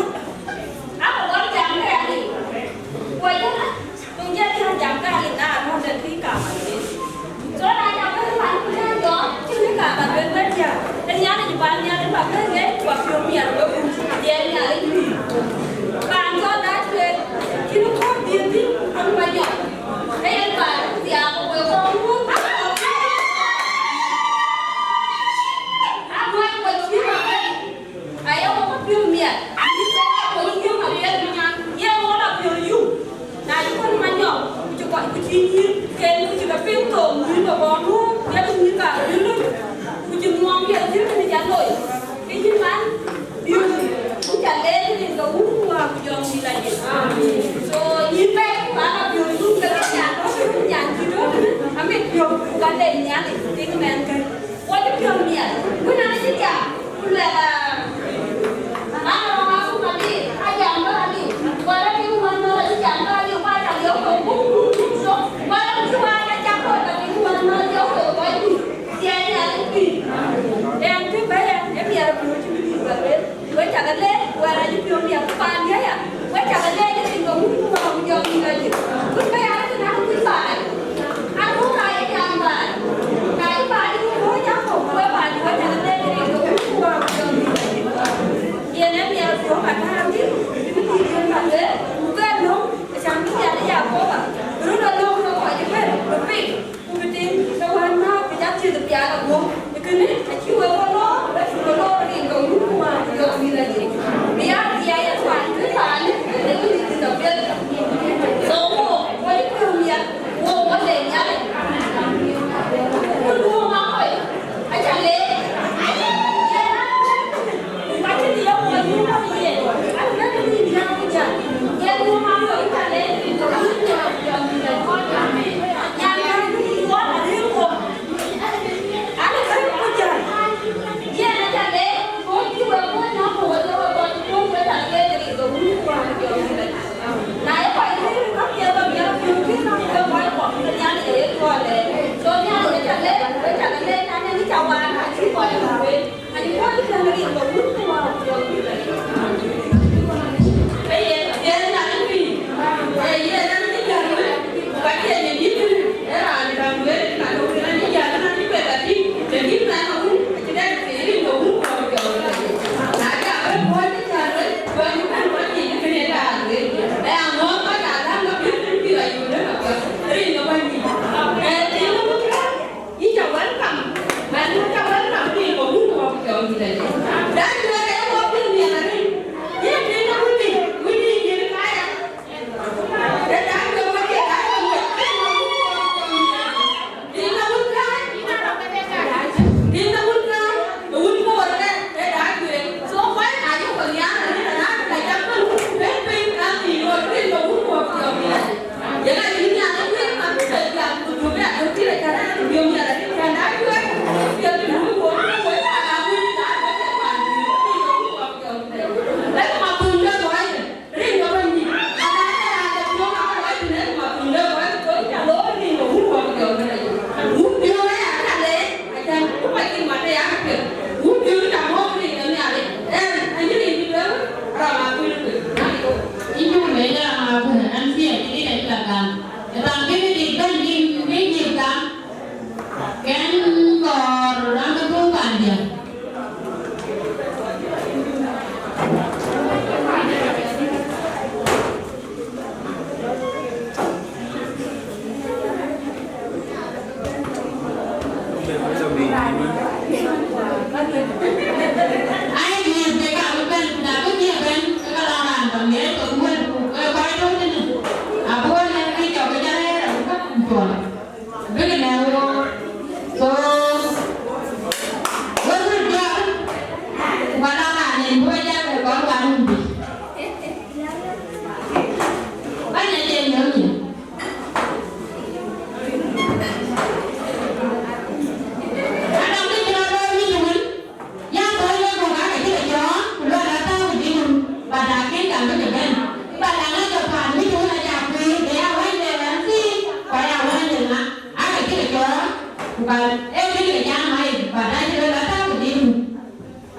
aku wän jam ke aliu. Ku ajɔl a, tuŋ jɛ thiäŋ jam ke aliu na rɔt de tïŋ kam aliu. So na jam ke wän ku jɔl jɔ, cïn kë ka ba luel wɛ̈t thiäŋ. Ee Nhialic ban Nhialic ba bɛ̈n ŋiɛc, ku apiɔ̈u miɛt abä kum, diɛɛr Nhialic pïïr. Raan cɔl Dacuek, cïn kɔ̈k dhiëëth thïn, an ba nyɔk. Ee yen ba thiaak ku kɔc kɔŋ wun. Aŋuɛ̈t ku cïn abɛ̈n. Aye wok apiɔ̈u miɛt, yïn ke ka kony yïn apiɛth nyan, ye wok apiɔ̈u yum. Na cï kɔn manyɔk, ku cï kɔc ku cï nyïïr, ken ku cï ke piŋ thok nyïïr ke bɔ̈ nu, ye ku nyïïr ka bï luk, ku cï ŋuɔm ye thïn kën ca loi. Ke yïn man, yum, ku ca leec rin ke wun ku wäär ku jɔŋdït la yen. So, yïn bɛ̈ɛ̈i ku ba apiɔ̈u yum ke ka nyan tɔ̈, ke nyan cï tɔ̈, amit piɔ̈u, ku ka leec Nhialic, piŋ mɛnhkë. Wɔ cï piɔ̈u miɛt, wën an cï jam, ku lɛ̈k, aa, an rɔŋ akuma dï, a jam bä aliu, wala bï wän nɔn acï jam bä aliu, ku a ca liɔp kɔ̈k buk, buk, buk thok, wala cï wään a cak kɔc bä bï wän nɔn liɔp kɔ̈k kɔc dït, thiɛɛi Nhialic pïïr. Ɛn kë bɛ̈ɛ̈i ɛn, ë miɛt apiɔ̈u cï bï dït bä lueel. Wek cä ke leec, wɛ̈t acï piɔ̈u miɛt ku paan diɛ̈ ya. Wek cä ke leec rin ke wun ku wäär ku jɔŋdït la yen. Wun ke ya ke na ku baai. An ku ka ye jam baai. Na ye baai ku ku jam ku ku baai wek cä ke leec rin ke wun ku wäär ku jɔŋdït la yen. Yen ë miɛt piɔ̈u ka tääu dï, bï dït yen ka lueel, ku ke nöm, ë cam bï miɛt ë Yakoba. Röt alöŋ ke kɔc ëbën, ku piny. Ku bï tïŋ ke wään määth bï jat thiëth pial aguɔ̈p. Kënë acï wek wä lɔɔr, wek cuk lɔɔr rin ke wun ku wäär ku jɔŋdït la yen. Bï ya bï ya ye kuany kë paanë, ke de wïc dït apiɛth. So wo, wo cï piɔ̈u miɛt, wo, wo le Nhialic. Ku duɔ̈ɔ̈r ŋa kɔc, aca leec. Yen an, Yïn ca welcome, man, yïn ca welcome, rin ke wun ku wäär ku jɔŋdït la yen. Dacuek ë wok piɔ̈u miɛt arëët. Yïn piŋ ë wun dï, wun dï yïn kaya. Ë Dacuek wek ke Dacuek wek, rin ke wun ku wäär ku jɔŋdït la yen. Rin ke wun kääc, rin ke wun kääc, ë wun Bor ke, ë Dacuek. So, why are you for the other? Rin ë Dacuek, jam ke wun, ben piny, ka rin ke wun ku wäär ku jɔŋdït la yen. Yïn cuk leec, raan abun, an, thiëëc cï dït acï la gam. Raan bï dït bɛ̈n bï, bï dït gam. Kɛn kɔɔr raan ke tuŋ paandiɛ̈. Ai, dhiëëth ke ka bï bɛ̈n, na bï dhiëëth bɛ̈n, ke ka la raan dɔm ye tök wën, ku ke kɔc tɔ̈ tënë. Abï wën en ke cɔk ke jal rɛɛr, abï bɛ̈n ku cɔl. Bïk lɛ̈k wook. So, wek röt jɔt, ku ka la raan en bï we jal ke kɔn wan wun bï. Bäny acie nyɔ̈ɔ̈ŋ nyin. Anɔŋ kë cï rɔt looi mïth wën, ya thɔ̈ɔ̈c wek kɔ̈k aake cï ke cɔɔl, ku luɔl atääu ku dït wun, but akën ka bï ke bɛ̈n. But aŋäc ke paan mïth wën aca kueer, ke ya wɛ̈ny de M C, ku aya wɛ̈ny de ŋa, aake cï ke cɔɔl, ku ka ee kën ke jam ai, but acï luel atääu ku dït wun.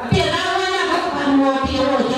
Apiɛth aa wɛ̈ny abɔ̈ ku paan wɔ piɛth wɔ cï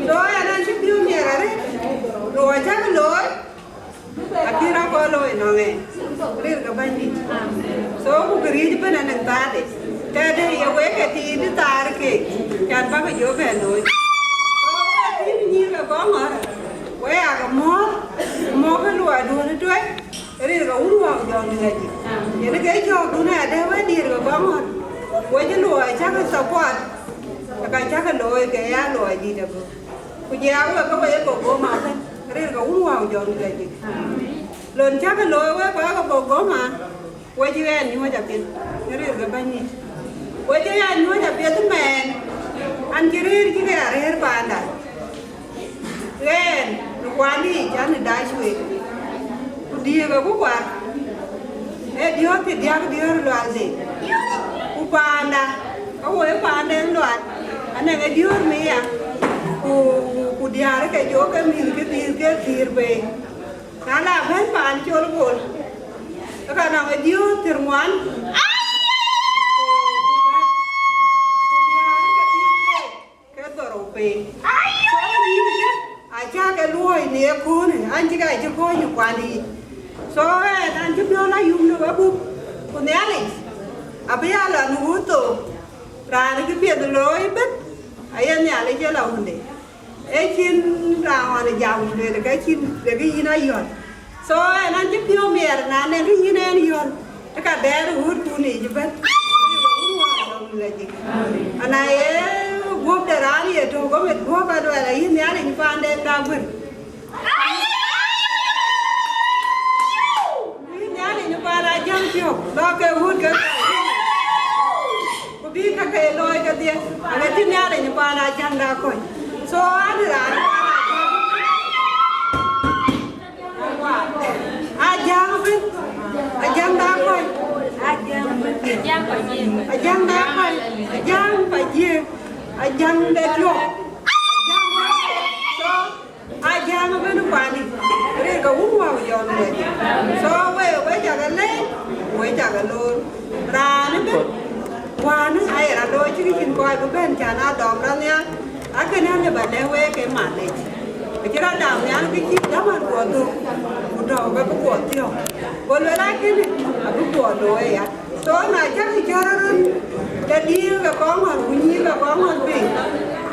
So, ɣɛn acï piɔ̈u miɛt arëët, luɔi cäk looi, akï rɔt kɔn looi nɔŋ ɣɛn, rëër ke Bɛ̈nydït. So, ku këriëëc ëbɛ̈n anɔŋ thaade, tëde ye wek ke tiit thaar keek, can bäk jɔ bɛ̈n looi. So, wek tiim nyïïr ke Gɔŋɔ̈r, wek aa ke mɔ̈ɔ̈th, mɔ̈ɔ̈th ë luɔiduön ë tueŋ, rëër ke Wun Wääu Jɔŋdït Lajik. Yen ke cɔ̈ɔ̈kdun ë adɛ̈ wek diëër ke Gɔŋɔ̈r, wek cï luɔi cäk support, ka cäk looi ke ya luɔi dït abɔ̈. Ku jɔ ya wek ke wek ye Bogoma ëbɛ̈n, rëër ke Wun Wääu Jɔŋdït Lajik. Lon cäk looi wek kɔc ke Bogoma, wek cï ɣɛn nyuɔ̈c apiɛth, rëër ke Bɛ̈nydït. Wek cï ɣɛn nyuɔ̈c apiɛth ëmɛɛn, an cï rëër cï ke ya rëër paanda. Ɣɛn, në kuan yiic, an ë dac week, ku diëëk ë ku kuar, ee diöör thiërdiäk diöör lualde, ku paanda, awo ë paanden lual, anɛŋ ë diöör mia, ku, ku diäär ke jɔ ke mïth ke dhil ke dhil bei. Na la bɛ̈n paan col bol, ke ka nɔŋ ë diöör thiërŋuan, ku, ku bɛ̈n, ku diäär ke dhil keek ke dhorou pei. So, yïn kë, acä ke luɔ̈i në ëköölë, an cï ka cï kɔ̈ɔ̈c në kuan yiic. So, ɣɛn an cï piɔ̈u la yum në webup, ku Nhialic abï ya la në wut thok. Raan cï piɛth looi ëbɛ̈n, aye Nhialic ë la wunde. Ee cïn raan ɣɔn ë jam lueel ke cïn, ke kë yïn ayɔ̈l. So, ɣɛn an cï piɔ̈u miɛt, na nɛŋ kë yïn en yɔ̈l, ë ka dɛɛr ë wöötkun yiic ëbɛ̈n. Ana ye guɔ̈p de raan ye tök, ke mit guɔ̈p aluɛl, ayï Nhialic paanden da guër. Ayï Nhialic paan Ajäŋ piɔ̈u, lɔ ke wut ke, ku bï ka ke looi kedhie, ake cï Nhialic paan Ajäŋ da kɔc. So, an raan paan Ajäŋ. Ajäŋ ëbɛ̈n, Ajäŋ da kɔc. Ajäŋ da kɔc, Ajäŋ pa jiëë, Ajäŋ de tiɔp. Ajäŋ da kɔc. So, Ajäŋ ëbɛ̈n kuandït, rëër ke Wun Wääu Jɔŋdït Lajik. So, we, we cakë leec, we cakë loor. Raan ëbɛ̈n, wään aye raan looi cï kë cïn kɔc bï bɛ̈n can a dɔm rɔt nhial. Akënë alë ba lɛ̈k wek ke malec. Acï rɔt dam nhial kë cï däman guɔ dhök, ku tɔ̈u ke bï guɔ thiɔ̈k. Go lueel akënë abï guɔ looi aya. So na cäk cɔ̈ɔ̈r röt, ke diëër ke kɔŋ ŋɔ̈th ku nyïïr ke kɔŋ ŋɔ̈th piny,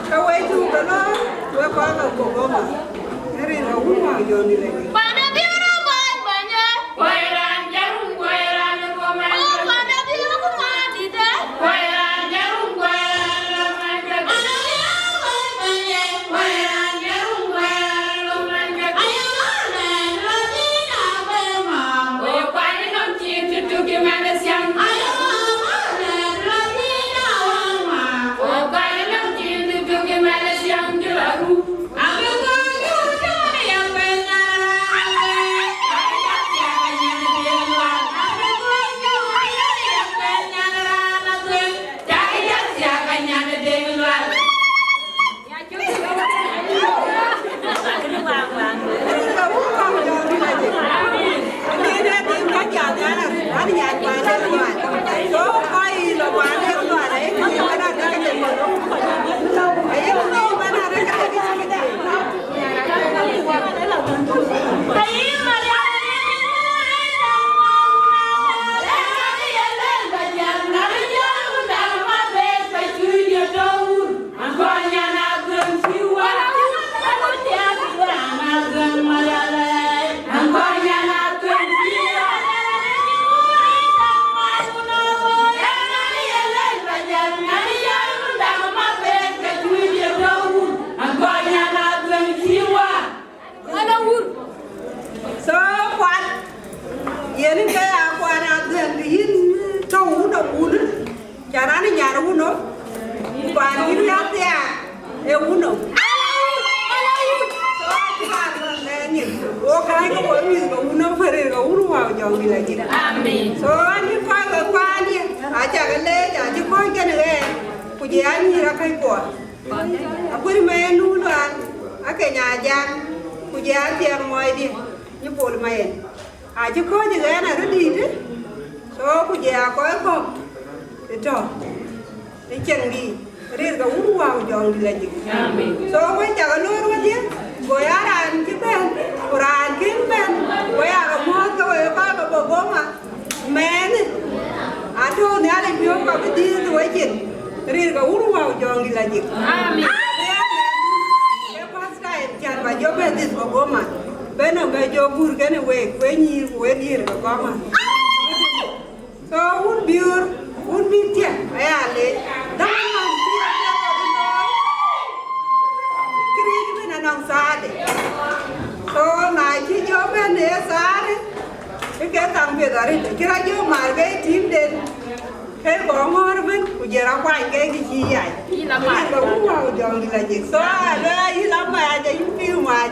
ke we cuk ke looi, we kɔc ke Bogoma, në rin ke Wun Wääu Jɔŋdït Lajik. Pan abï rɔt bɔ̈ bɛ̈ny. Woi raan jarum, woi raan ruɔm. Oh, pan abï rɔt bɔ̈ dït. Woi raan jarum, woi raan ruɔm. Wo kääc ke wo mïth ke wun nɔm, ke rëër ke wun Wä Jɔŋdït Lajik. Amen. So, an cï kɔc we paandiɛ̈, acä ke leec, acï kɔc kën ɣɛɛr, ku jɔ anyïïr akäckuɔ. Aguëër Mayen nu Lual, Akeny Ajak, ku jɔ Athiɛɛŋ Mɔɔcdiɛ̈, Nyï Pol Mayen. Acï kɔc ɣɛɛr arëët dïït, so ku jɔ kɔc kɔ̈k ë tɔ̈ ë cieŋdï, rëër ke wun Wä Jɔŋdït Lajik. Amen. So, wek cä ke loor wedhie, go ya raan cï bɛ̈n, ku raan kën bɛ̈n, go ya ke muɔ̈ɔ̈th ke wek kɔc ke Bogoma, mɛɛnë, atɔ̈u Nhialic piɔ̈u ka bï dhiëëth wecin, rëër ke wun Wä Jɔŋdït Lajik. Amen. Ee first time cän ba jɔ bɛ̈n this Bogoma, bɛ̈n nɔm bɛ jɔ guur kënë week, wek nyïïr ku wek diëër ke Bogoma. So, wun Biöör, wun Bïk Tiɛ̈, aya leec. Dhaman nɔm cï Biöör bï looi, këriëëc ëbɛ̈n anɔŋ thaade. So, na cï jɔ bɛ̈n ë thaade, ke ke thaŋ piɛth arëët, cï rɔt jɔ mar ke tiimden, ke kɔŋ ŋɔ̈ɔ̈r ëbɛ̈n, ku jɔ rɔt kuany ke kë cï yai. Yïn la mac. Yïn ke wun Wä Jɔŋdït Lajik. So, alueel yïn la mac, aja yïn pïïr mac.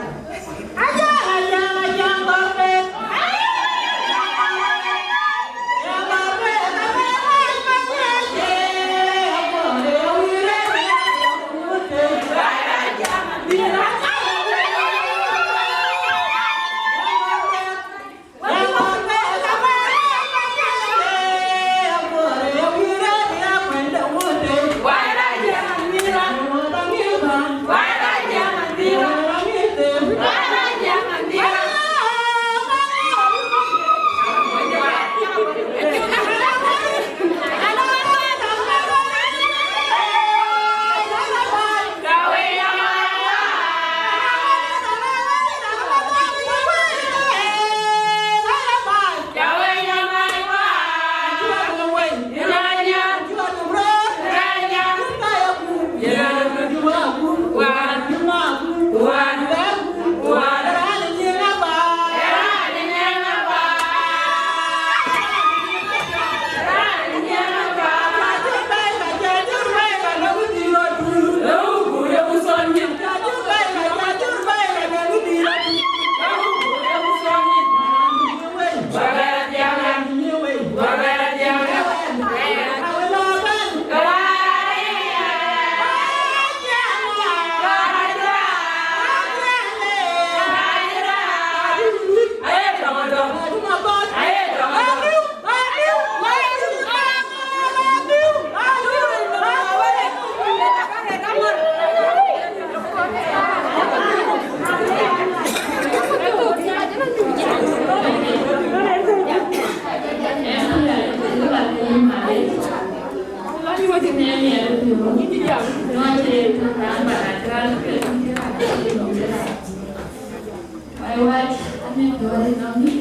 Wai wac, anï duɔ̈ɔ̈r ënɔɔnë,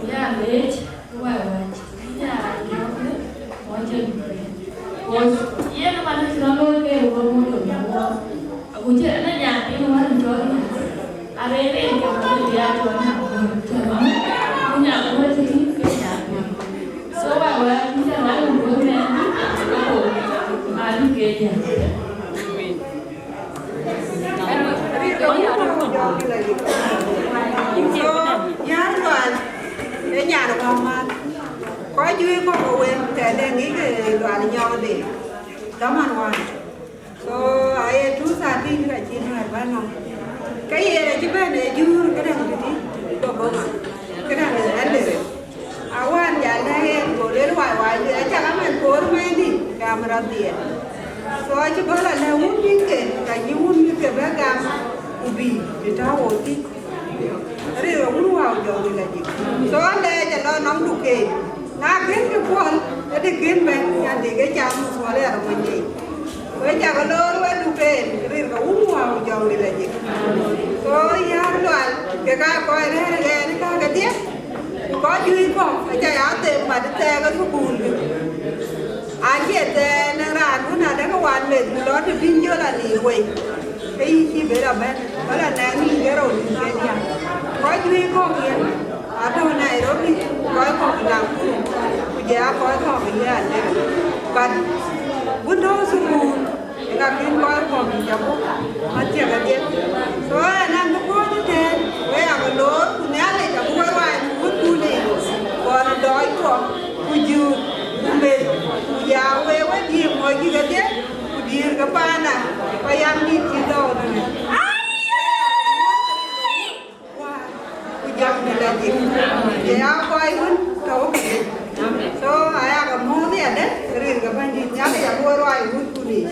ya leec, wai wac, ya yɔ̈ɔ̈k, mɔc ë duɔ̈ɔ̈r. Kos yen man cï rɔt looi ke wok mɔc ë duɔ̈ɔ̈r. Agucï ënë nyan piny wän cɔl, arëër ke wok bï ya cɔl nyan piny, cɔl nyan, ku nyan ku wec cï tïŋ ke nyan piny. So wai wac, cï rɔt looi ke mɛn, ago, ma dï ke jam. So, Yäär Lual, ee nyan ë wämäth. Kɔc juëc kɔ̈k ke wek tɛ̈dë ŋic, ee, Lual nyɔɔŋde, dhaman wään. So, aye two thirteen ka cï Nuɛ̈r bɛ̈n nɔm. Ke yen acï bɛ̈n ë jur këdäŋ tëtï, Bogoma, këdäŋ ë Eldoret. Awään jal lɛ̈k yen, go lueel wai wai, lueel, acä ka mɛn koor mɛɛndï, gam rɔt dhiɛl. So acï bɔ̈ la lɛ̈k wun mïthke, ka yï wun mïthke bɛ gam, ku bï të tɔ̈ ɣööt thïn. Rëër ke wun Wä Jɔŋdït Lajik. So alɛɛc alɔ nɔm duken. Na kënkï puɔl, ë të kën bɛ̈n, nyan dï ke cam puɔl ë arɔ̈ mony yic. Wek cä ke loor wek duken, rëër ke wun Wä Jɔŋdït Lajik. So Yäär Lual, kek aa kɔc rɛ̈ɛ̈r ë ɣɛɛr ë kääc kedhie, ku kɔc juëc kɔ̈k acä ya them mat ë thɛɛk ë thukul. Acie thɛɛr në raan wën adɛ̈ ke wan meth, ku lɔ të bïn jɔl anïïr wei, ke yï cïï bë rɔt bɛ̈n, bä rɔt nɛ̈k nïïm ke rou nïïm ke diäk. Kɔc juëc kɔ̈k yen atɔ̈ Nairobi, kɔc kɔ̈k Nakuru, ku jɔ ya kɔc kɔ̈k ë ye alɛ̈k. But wun tɔ̈ thukul, ka kën kɔc kɔ̈k cä bɔ̈, athiäk adhie. So ɣɛn an bï kuɔ̈ɔ̈c ëtɛ̈ɛ̈n, wek Panda, payam dït cï dhɔ̈ɔ̈r. Ku jam në lajik. Ye ya kɔc wën tɔ̈u këdë. So, aya ke muɔ̈ɔ̈th yadë, rin ke Bɛ̈nydït Nhialic abï we ruai wut ku rin.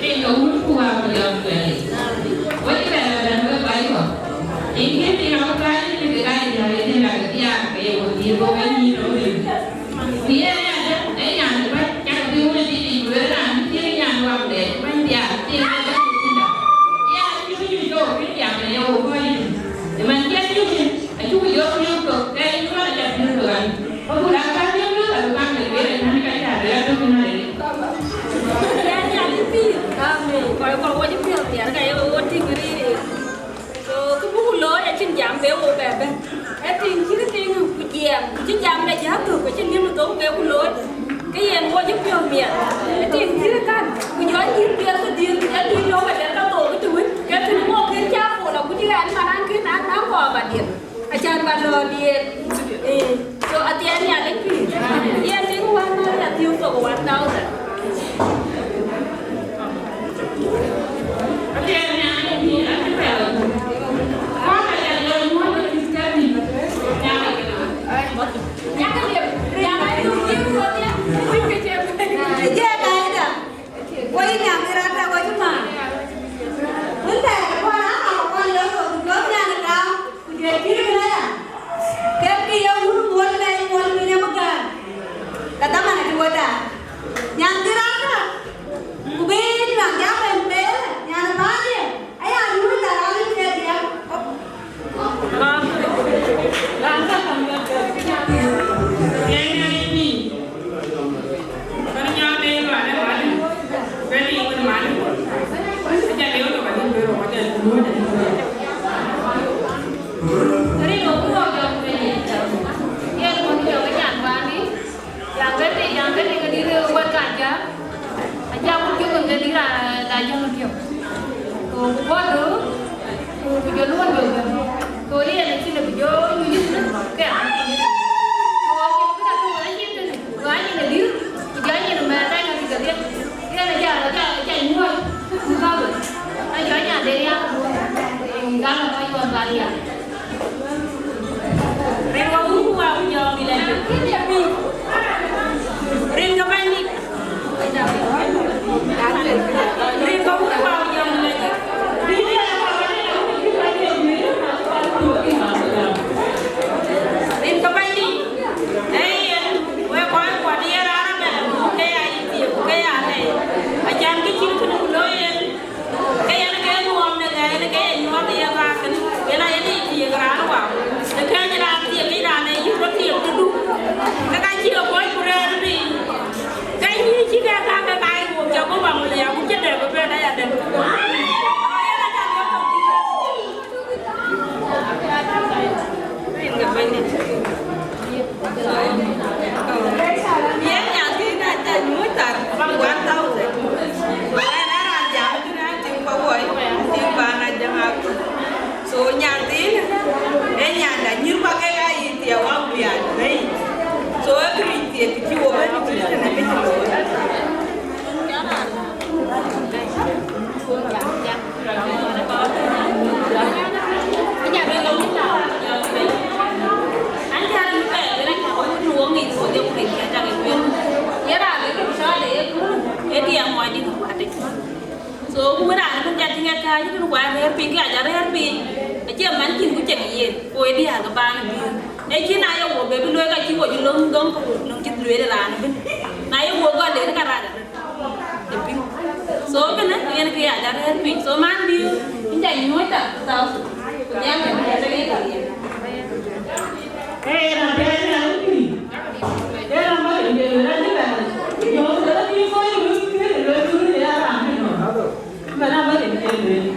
Rin ke wut ku wä ku jam kuɛli. Wek bɛ bɛ̈n wek kɔc kɔ̈k. Rin kën rin abï kɔc rin ke ka jam rin ke ka ke thiaak ke ye wun dhil bɔ̈ ke nyïïn rou rin. Ku ye ya dë, ee nyan ë bäc, cak bï wun ë dït yic, ku lueel raan bï thiëëk nyan wak dɛ, bäny diaal, thiëëk ë bäny ë tïnda. Ya cï bï nyuc dhook, kë jam ë ye wok kɔc yic. Ë man cï anyuc, acuk yök yök thok, ke yïn wën aca piɔ̈ɔ̈th thok an. Abuk la ka yök yök, abï kaŋ de lueel, ë man ka ca lueel atök ënɔɔnë. Amen. Kɔc kɔ̈k wɔ cï piɔ̈ɔ̈th thiar, ka ye wok tïŋ rëër. So, kë buk looi acïn jam be wo bɛ bɛ̈n. Ee tiŋ cït tiŋ ku jiɛɛm, ku cï jam bɛ jäl thök, ku cïn ŋiɛ̈n thok be ku looi. Ke yen wo cï piɔ̈ɔ̈th miɛt. Ee tiŋ cït kan, ku jɔ nyïïn piɛth kedhie, ku jɔ nyïïn tɔ̈u bɛ dɛ̈t ka thok ë të wën. Ke tën wo kën cä pol, ku cï ɣɛn man an kën an, an kɔɔr ba diɛt. Acan ba lɔ diɛt. Ee, so, athiɛɛn Nhialic pïïr. Yen tiŋ wään na ya thiëëu thok one thousand. Ku jɔl pïïr ënɔɔnë, kek kï ye wun muɔ̈l lɛc muɔ̈l piny abï gäär, ka dhaman acï we daai. Nyan dhil raan tɔ̈, ku bï nyan jam en bɛ̈ɛ̈r, nyan ë bänyë, aya nyuc dhal raan ë ciɛɛr diäk. Aja ku cuk ke dït raan la jam tiök. Ku ku bɔ̈ döök, ku ku jɔ luɔ̈n döök. Ku yen acïn bï jɔ nyuc ke an. Ku yen bï na tuɔɔc acïn tënë, ku anyin adït, ku jɔ anyin mɛ̈ɛ̈r ka nyin kedhie. Yen aja, aja, aja nyuɔ̈th, ku ka bï. Aja nyan de riaak, ku ka la kɔc ɣɔn ba riaak. Rin wä wun ku wä ku jɔŋ dï la jël. Rin ke bɛ̈nydït. Rin wä wun ku wä ku jɔŋ dï la jël. Rin ke bɛ̈nydït. Ee yen, wek kɔc kuɔt ye raan abɛ̈n, ke ya yï thiëëk, ke ya lɛc. Acan kë cïn kënë ku looi yen. Ke yen ke nuɔɔm në ŋɛɛn, ke ye nyuɔɔth ye bä kënë, yen aye dï thiëëk raan wä. Në kɛ̈ɛ̈c raan thiëëk, ke raan ee yïk rɔt thiëëk tëdu. Ke ka cï ke kuɔc ku rɛɛr piny. Ke nyïïn cï ke ka ke ka ye wok cä bï bä ŋö ya, ku cï dɛ bï bɛ̈n aya dɛ̈t. Yen aca luɔ̈k tök. Yen nyan thiin aca nyuc thar one thousand. Ku ɣɛn ë raan jam ë tïn an, tiŋ pa woi, tiŋ paan Ajaŋ Akut. So nyan thiin, ee nyanda nyïïr pa kek aa yï thiëëu wä wiac bei. So ee këric thiëëk kë cï wo bɛ̈n tït tënë kë cï looi. So ku wën raan bï jat tïŋ ë kääc tën, ku arëër piny, kë aca rëër piny, acie man cïn ku ceŋ yen, ku ë diäär ke baan ë bïïr. Ë cïn na ye wo bë bï lueel ka cï wo cï löŋ döŋ, ku löŋ cï lueel raan ëbën. Na ye wo gɔl den ka rac arëët. Ë piŋ. So kënë yen kë ya jat rɛ̈ɛ̈r piny. So man bï yïn jɔ nyuɔ̈ɔ̈c tak thousand. Ku dhiɛl kën kë tëk ye ka yen. Ee, na bɛ̈ɛ̈r na wïc. Ee, na bä rin ke lueel acï bɛ̈ɛ̈r. Nyuɔ̈ɔ̈c ke la bï kɔc lueel kë lueel kë ya raan bï nɔ̈k. Bä na bä rin ke lueel.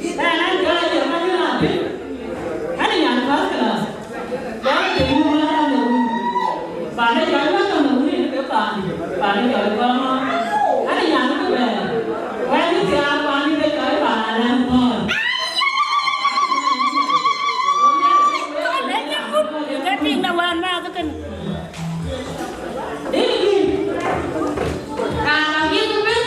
Ee, na jɔ jɔ ka bï raan piny. Ani nyan first class. Ba tëëk wun wën Kamerun. Paan ë cɔl wën Kamerun yen ke paan, paan ë cɔl Kɔŋɔ̈ɔ̈r. Ani nyan kë bɛ̈ɛ̈r. Wɛ̈t cï thiaak paan ë cɔl paan Alɛŋ Thɔ̈ɔ̈r. Ke piŋ na wään maath kënë. Dït dït. Raan la miëth ëbën.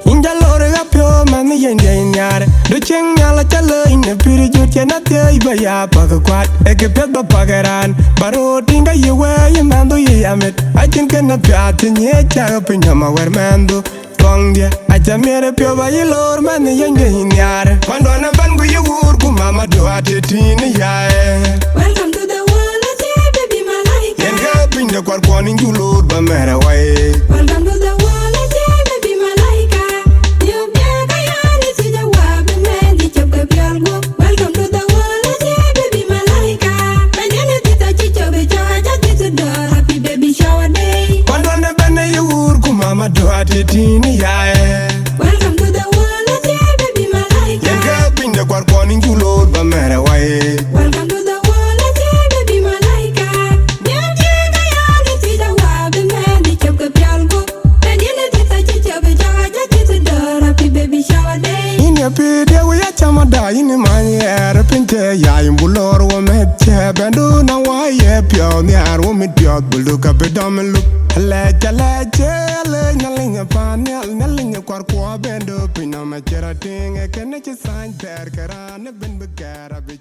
Yïn jɔ lor ɣa piɔ̈u mɛnh yen diɛ̈ nhiaar, du cieŋ nhial acä lɔ yïn ë pïïr jut cïn athiëëc bä ya päk kuat. Ee kë piɛth bä päk ë raan, bä röör tïŋ ke yï wëë yï mɛnhdu yï amit. Acïn kën apiath cï nyiëëc cäk piny nɔm awär mɛnhdu. Tuɔŋdiɛ̈ acä miɛt ë piɔ̈u bä yï lor mɛnh yen diɛ̈ yïn nhiaar. Kuanduɔn ëbɛ̈n ku yï wuur ku mama duat ë tïn ë yae. Welcome to the world, let's say, baby malaika. Yen ke piny de kuarkuɔn yïn cu lor bä mɛ̈r ë wai. Welcome to the world, let's say, baby malaika. Yök diɛ̈ ka yäär ë thiëc awä bï mɛnhdi cop ke piɔl guɔ̈p. Welcome to the world, let's say, baby malaika. Mɛnhdiɛ̈n ë dhiëth acï cop ë cɔɔc, acä dhiëth ë dɔ̈ɔ̈r. Happy baby shower day. Kuanduɔn ëbɛ̈n ë yï wuur ku mama duat ë tïn ë yae. Welcome to the world, let's say, baby malaika. Yen ke piny de kuarkuɔn yïn cu lor bä mɛ̈r ë wai. Welcome to the world, let's say, baby malaika. Diɛ̈ diɛ̈ ka yäär ë thiëc awä bï mɛnhdi cop ke piɔl guɔ̈p. Mɛnhdiɛ̈n ë dhiëth acï cop ë cɔɔc, acä dhiëth ë dɔ̈ɔ̈r. Happy baby shower day. Yïn ye pïïr diɛ̈ wïc acamada, yïn ë many ɣɛɛr piny cë ya yïn bu lor wä mɛ̈th cë bɛ̈ndu na wä ye piɔ̈u nhiaar wä mit piɔ̈th bï luk abï dɔm ë luk. Alɛc, alɛc, alɛc, Nhialic ë paan nhial, Nhialic ë kuarkuɔ bɛ̈ndu piny nɔm acï rɔt tïŋ, ee kënë cï thany thɛɛr ke raan ëbɛ̈n bï kɛɛr abï